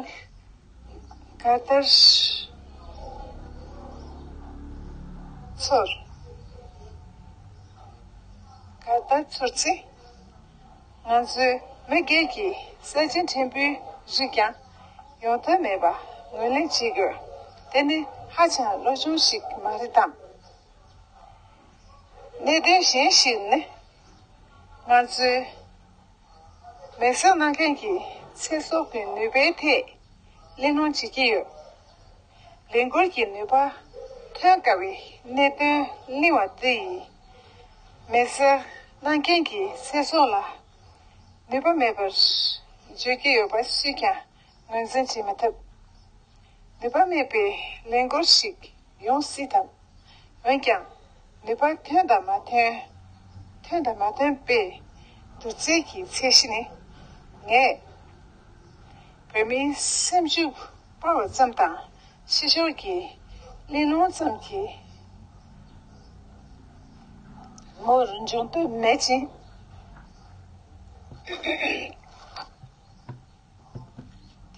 ག་ལྟར་ཚོར། ག་ལྟར་ཚོར་ཚེ། ང་ཚོའི་མི་སྒེར་གྱི་གསར་བརྗེ་ཕྲན་བུའི་རིགས་ཀྱང་ཡོང་ཐབས་མེད་པ་ངོས་ལེན་བྱེད་དགོས། དེ་ནི་ཧ་ཅང་བློ་ཆུང་ཞིག་མ་རེད་དམ། གནད་དོན་གཞན་ཞིག་ནི། ང་ཚོའི་མེ་སྲེག་གནང་མཁན་གྱི་ཚེ་སྲོག་གི་ནུས་པའི་ཐད་གླེང་སློང་བྱེད་ཀྱི་ཡོད། ལས་འགུལ་གྱི་ནུས་པ་ཐོན་དཀའ་བའི་གནད་དོན་གླེང་བ་འདི་ཡིས། མེ་སྲེག་གནང་མཁན་གྱི་ཚེ་སྲོག་ལ་ནུས་པ་མེད་པར་བརྗོད་ཀྱི་ཡོད་པ་སུས་ཀྱང་ངོས་འཛིན་བྱེད་མི་ཐུབ། ནུས་པ་མེད་པའི་ལས་འགུལ་ཞིག་ཡོང་སྲིད་དམ། འོན་ཀྱང་། ནུས་པ་ཐོན་དང་མ་ཐོན། ཐོན་དང་མ་ཐོན་པའི་བསྡུར་ཚད་ཀྱི་ཚད་གཞི་ནི། ངས་བོད་མིའི་སེམས་ཤུགས་སྤར་བ་ཙམ་དང་། ཕྱི་ཕྱོགས་ཀྱི་གླེང་སློང་ཙམ་གྱིས་ངོར་འབྱུང་དོན་མེད་ཅིང་།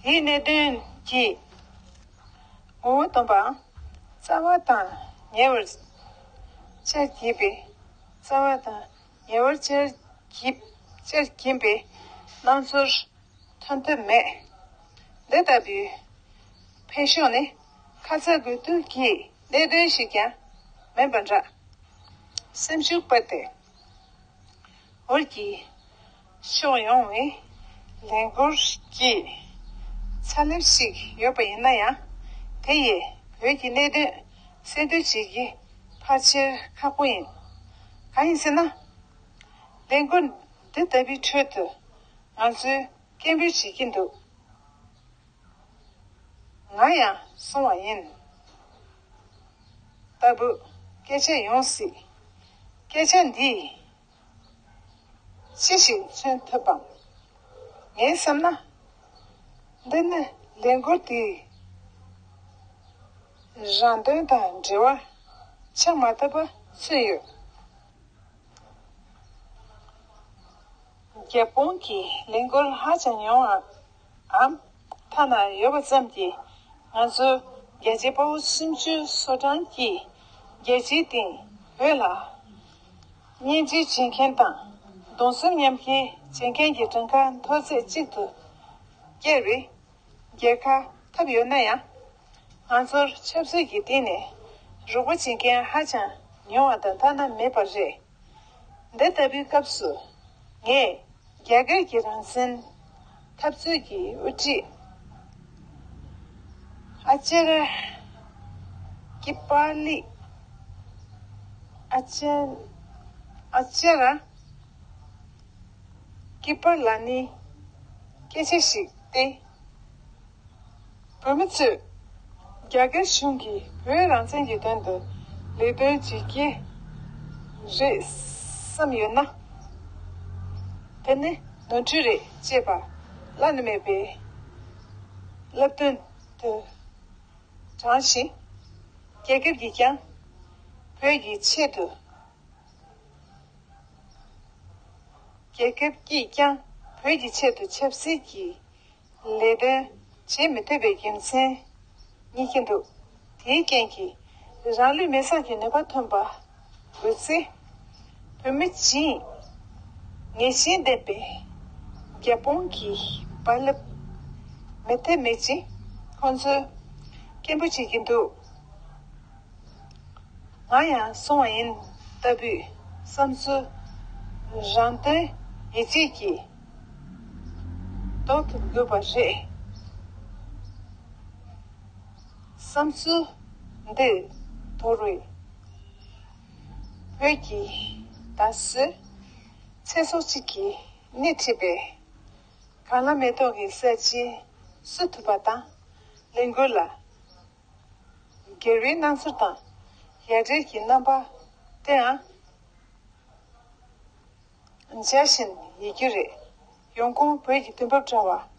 དེའི་གནད་དོན་གྱིས་ངོ་བོ་སྟོན་པའམ། རྩ་བ་དང་ཉེ་བར་བཅར་བགྱིས་པའི། རྩ་བ་དང་ཉེ་བར་བཅར་བགྱིས། བཅར་བགྱིས་པའི་སྣང་ཚུལ་ཐོན་ཐབས་མེད། འདི་ལྟ་བུའི་འཕེལ་ཕྱོགས་ནི་ཁ་ཚ་དགོས་གཏུགས་ཀྱི་གནད་དོན་ཞིག་ཀྱང་མིན་པ་འདྲ། སེམས་ཤུགས་སྤར་ཏེ། འོག་གི་ཕྱོགས་ཡོངས་ནས་ལས་འགུལ་གྱི་ཚ་ལེབ་ཞིག་ཡོད་པ་ཡིན་ན་ཡང་། དེ་ཡིས་བོད་ཀྱི་གནད་དོན་གསལ་སྟོན་བྱེད་ཀྱི་ཕལ་ཆེར་ཁག་པོ་ཡིན། གང་ཡིན་ཟེར་ན། ལས་འགུལ་འདི་ལྟ་བུའི་ཁྲོད་དུ་ང་ཚོས་སྐད་འབོད་བྱེད་ཀྱི་འདུག་ང་ཡང་གསུང་བ་ཡིན། ལྟ་བུ་སྐད་ཆ་ཡོང་སྲིད། སྐད་ཆ་འདིས་ཅི་ཞིག་མཚོན་ཐུབ་བམ། ངའི་བསམ་ན། འདི་ནི་ལས་འགུལ་དེའི་རང་དོན་དང་འབྲེལ་བ་ཆགས་མ་ཐུབ་པ་མཚོན་ཡོད། རྒྱ་དཔུང་གི་ལས་འགུལ་ཧ་ཅང་ཉུང་བའམ་ཐ་ན་ཡོད་པ་ཙམ་གྱིས། ང་ཚོ་རྒྱལ་གཅེས་དཔའ་བོ་སུམ་ཅུ་སོ་གྲངས་ཀྱིས་རྒྱལ་སྤྱིའི་སྟེང་བོད་ལ་གཉེན་སྒྲིག་བྱེད་མཁན་དང་གདུང་སེམས་མཉམ་སྐྱེད་བྱེད་མཁན་གྱི་གྲངས་ཀ་མཐོ་ཚད་གཅིག་ཏུ་བསྐྱལ་བའི་རྒྱལ་ཁ་ཐོབ་ཡོད་ན་ཡང་། ང་ཚོར་ཆབ་སྲིད་ཀྱི་སྟེང་ནས་རོགས་པ་བྱེད་མཁན་ཧ་ཅང་ཉུང་བ་དང་ཐ་ན་མེད་པ་རེད། འདི་ལྟ་བུའི་སྐབས་སུ། ངས་རྒྱ་གར་གྱི་རང་བཙན་འཐབ་རྩོད་ཀྱི་དབུ་ཁྲིད་ཨ་ཅར་ཀི་པ་ལི་ཨ་ཅར་ཨ་ཅར་ཀི་པ་ལ་ནི་སྐད་ཆ་ཞིག་སྟེ། བོད་མི་ཚོས་རྒྱ་གར་གཞུང་གིས་བོད་རང་བཙན་གྱི་དོན་དུ་ལས་དོན་བྱེད་ཀྱི་རེད་བསམ་ཡོད་ན། དེ་ནི་ནོར་འཁྲུལ་རེད་ཅེས་པ་བླ་ན་མེད་པའི་བསླབ་སྟོན་དུ་དྲངས་ཤིང་། རྒྱལ་ཁབ་ཀྱིས་ཀྱང་བོད་ཀྱི་ཆེད་དུ། རྒྱལ་ཁབ་ཀྱིས་ཀྱང་བོད་ཀྱི་ཆེད་དུ་ཆབ་སྲིད་ཀྱི་ལས་དོན་བྱེད་མི་ཐུབ་པའི་རྒྱུ་མཚན་རྙེད་ཀྱི་འདུག་དེའི་རྐྱེན་གྱིས་རང་ལུས་མེར་སྲེག་གི་ནུས་པ་ཐོན་པ་དགོས་ཚེ། བོད་མི་བྱིངས་ངེས་ཤེས་ལྡན་པའི་རྒྱ་དཔུང་གི་རྦ་རླབས་མི་ཐེབས་མེད་ཅིང་ཁོང་ཚོས་སྐད་འབོད་བྱེད་ཀྱི་འདུག་ང་ཡང་སོང་བ་ཡིན་ལྟ་བུའི་བསམ་ཚུལ་རང་དོན་ཡིད་ཆེས་ཀྱིས་ཟློག་ཐུབ་དགོས་པ་རེད། བསམ་ཚུལ་འདི་དོར་བའི་བོད་ཀྱི་ད་གཟོད་ཚེ་སྲོག་གཅིག་གིས་སྣེ་ཁྲིད་པའི་གངས་ལ་མེ་ཏོག་གི་གསལ་བྱེད་བསུ་ཐུབ་པ་དང་། ལས་འགུལ་ལ་སྒེར་བའི་སྣང་ཚུལ་དང་ཡ་རབས་ཀྱི་རྣམ་པ་དེའང་འཇའ་བཞིན་ཡལ་རྒྱུ་རེད། ཡོང་ཁུངས་བོད་ཀྱི་དུས་བབ་དྲ་བ་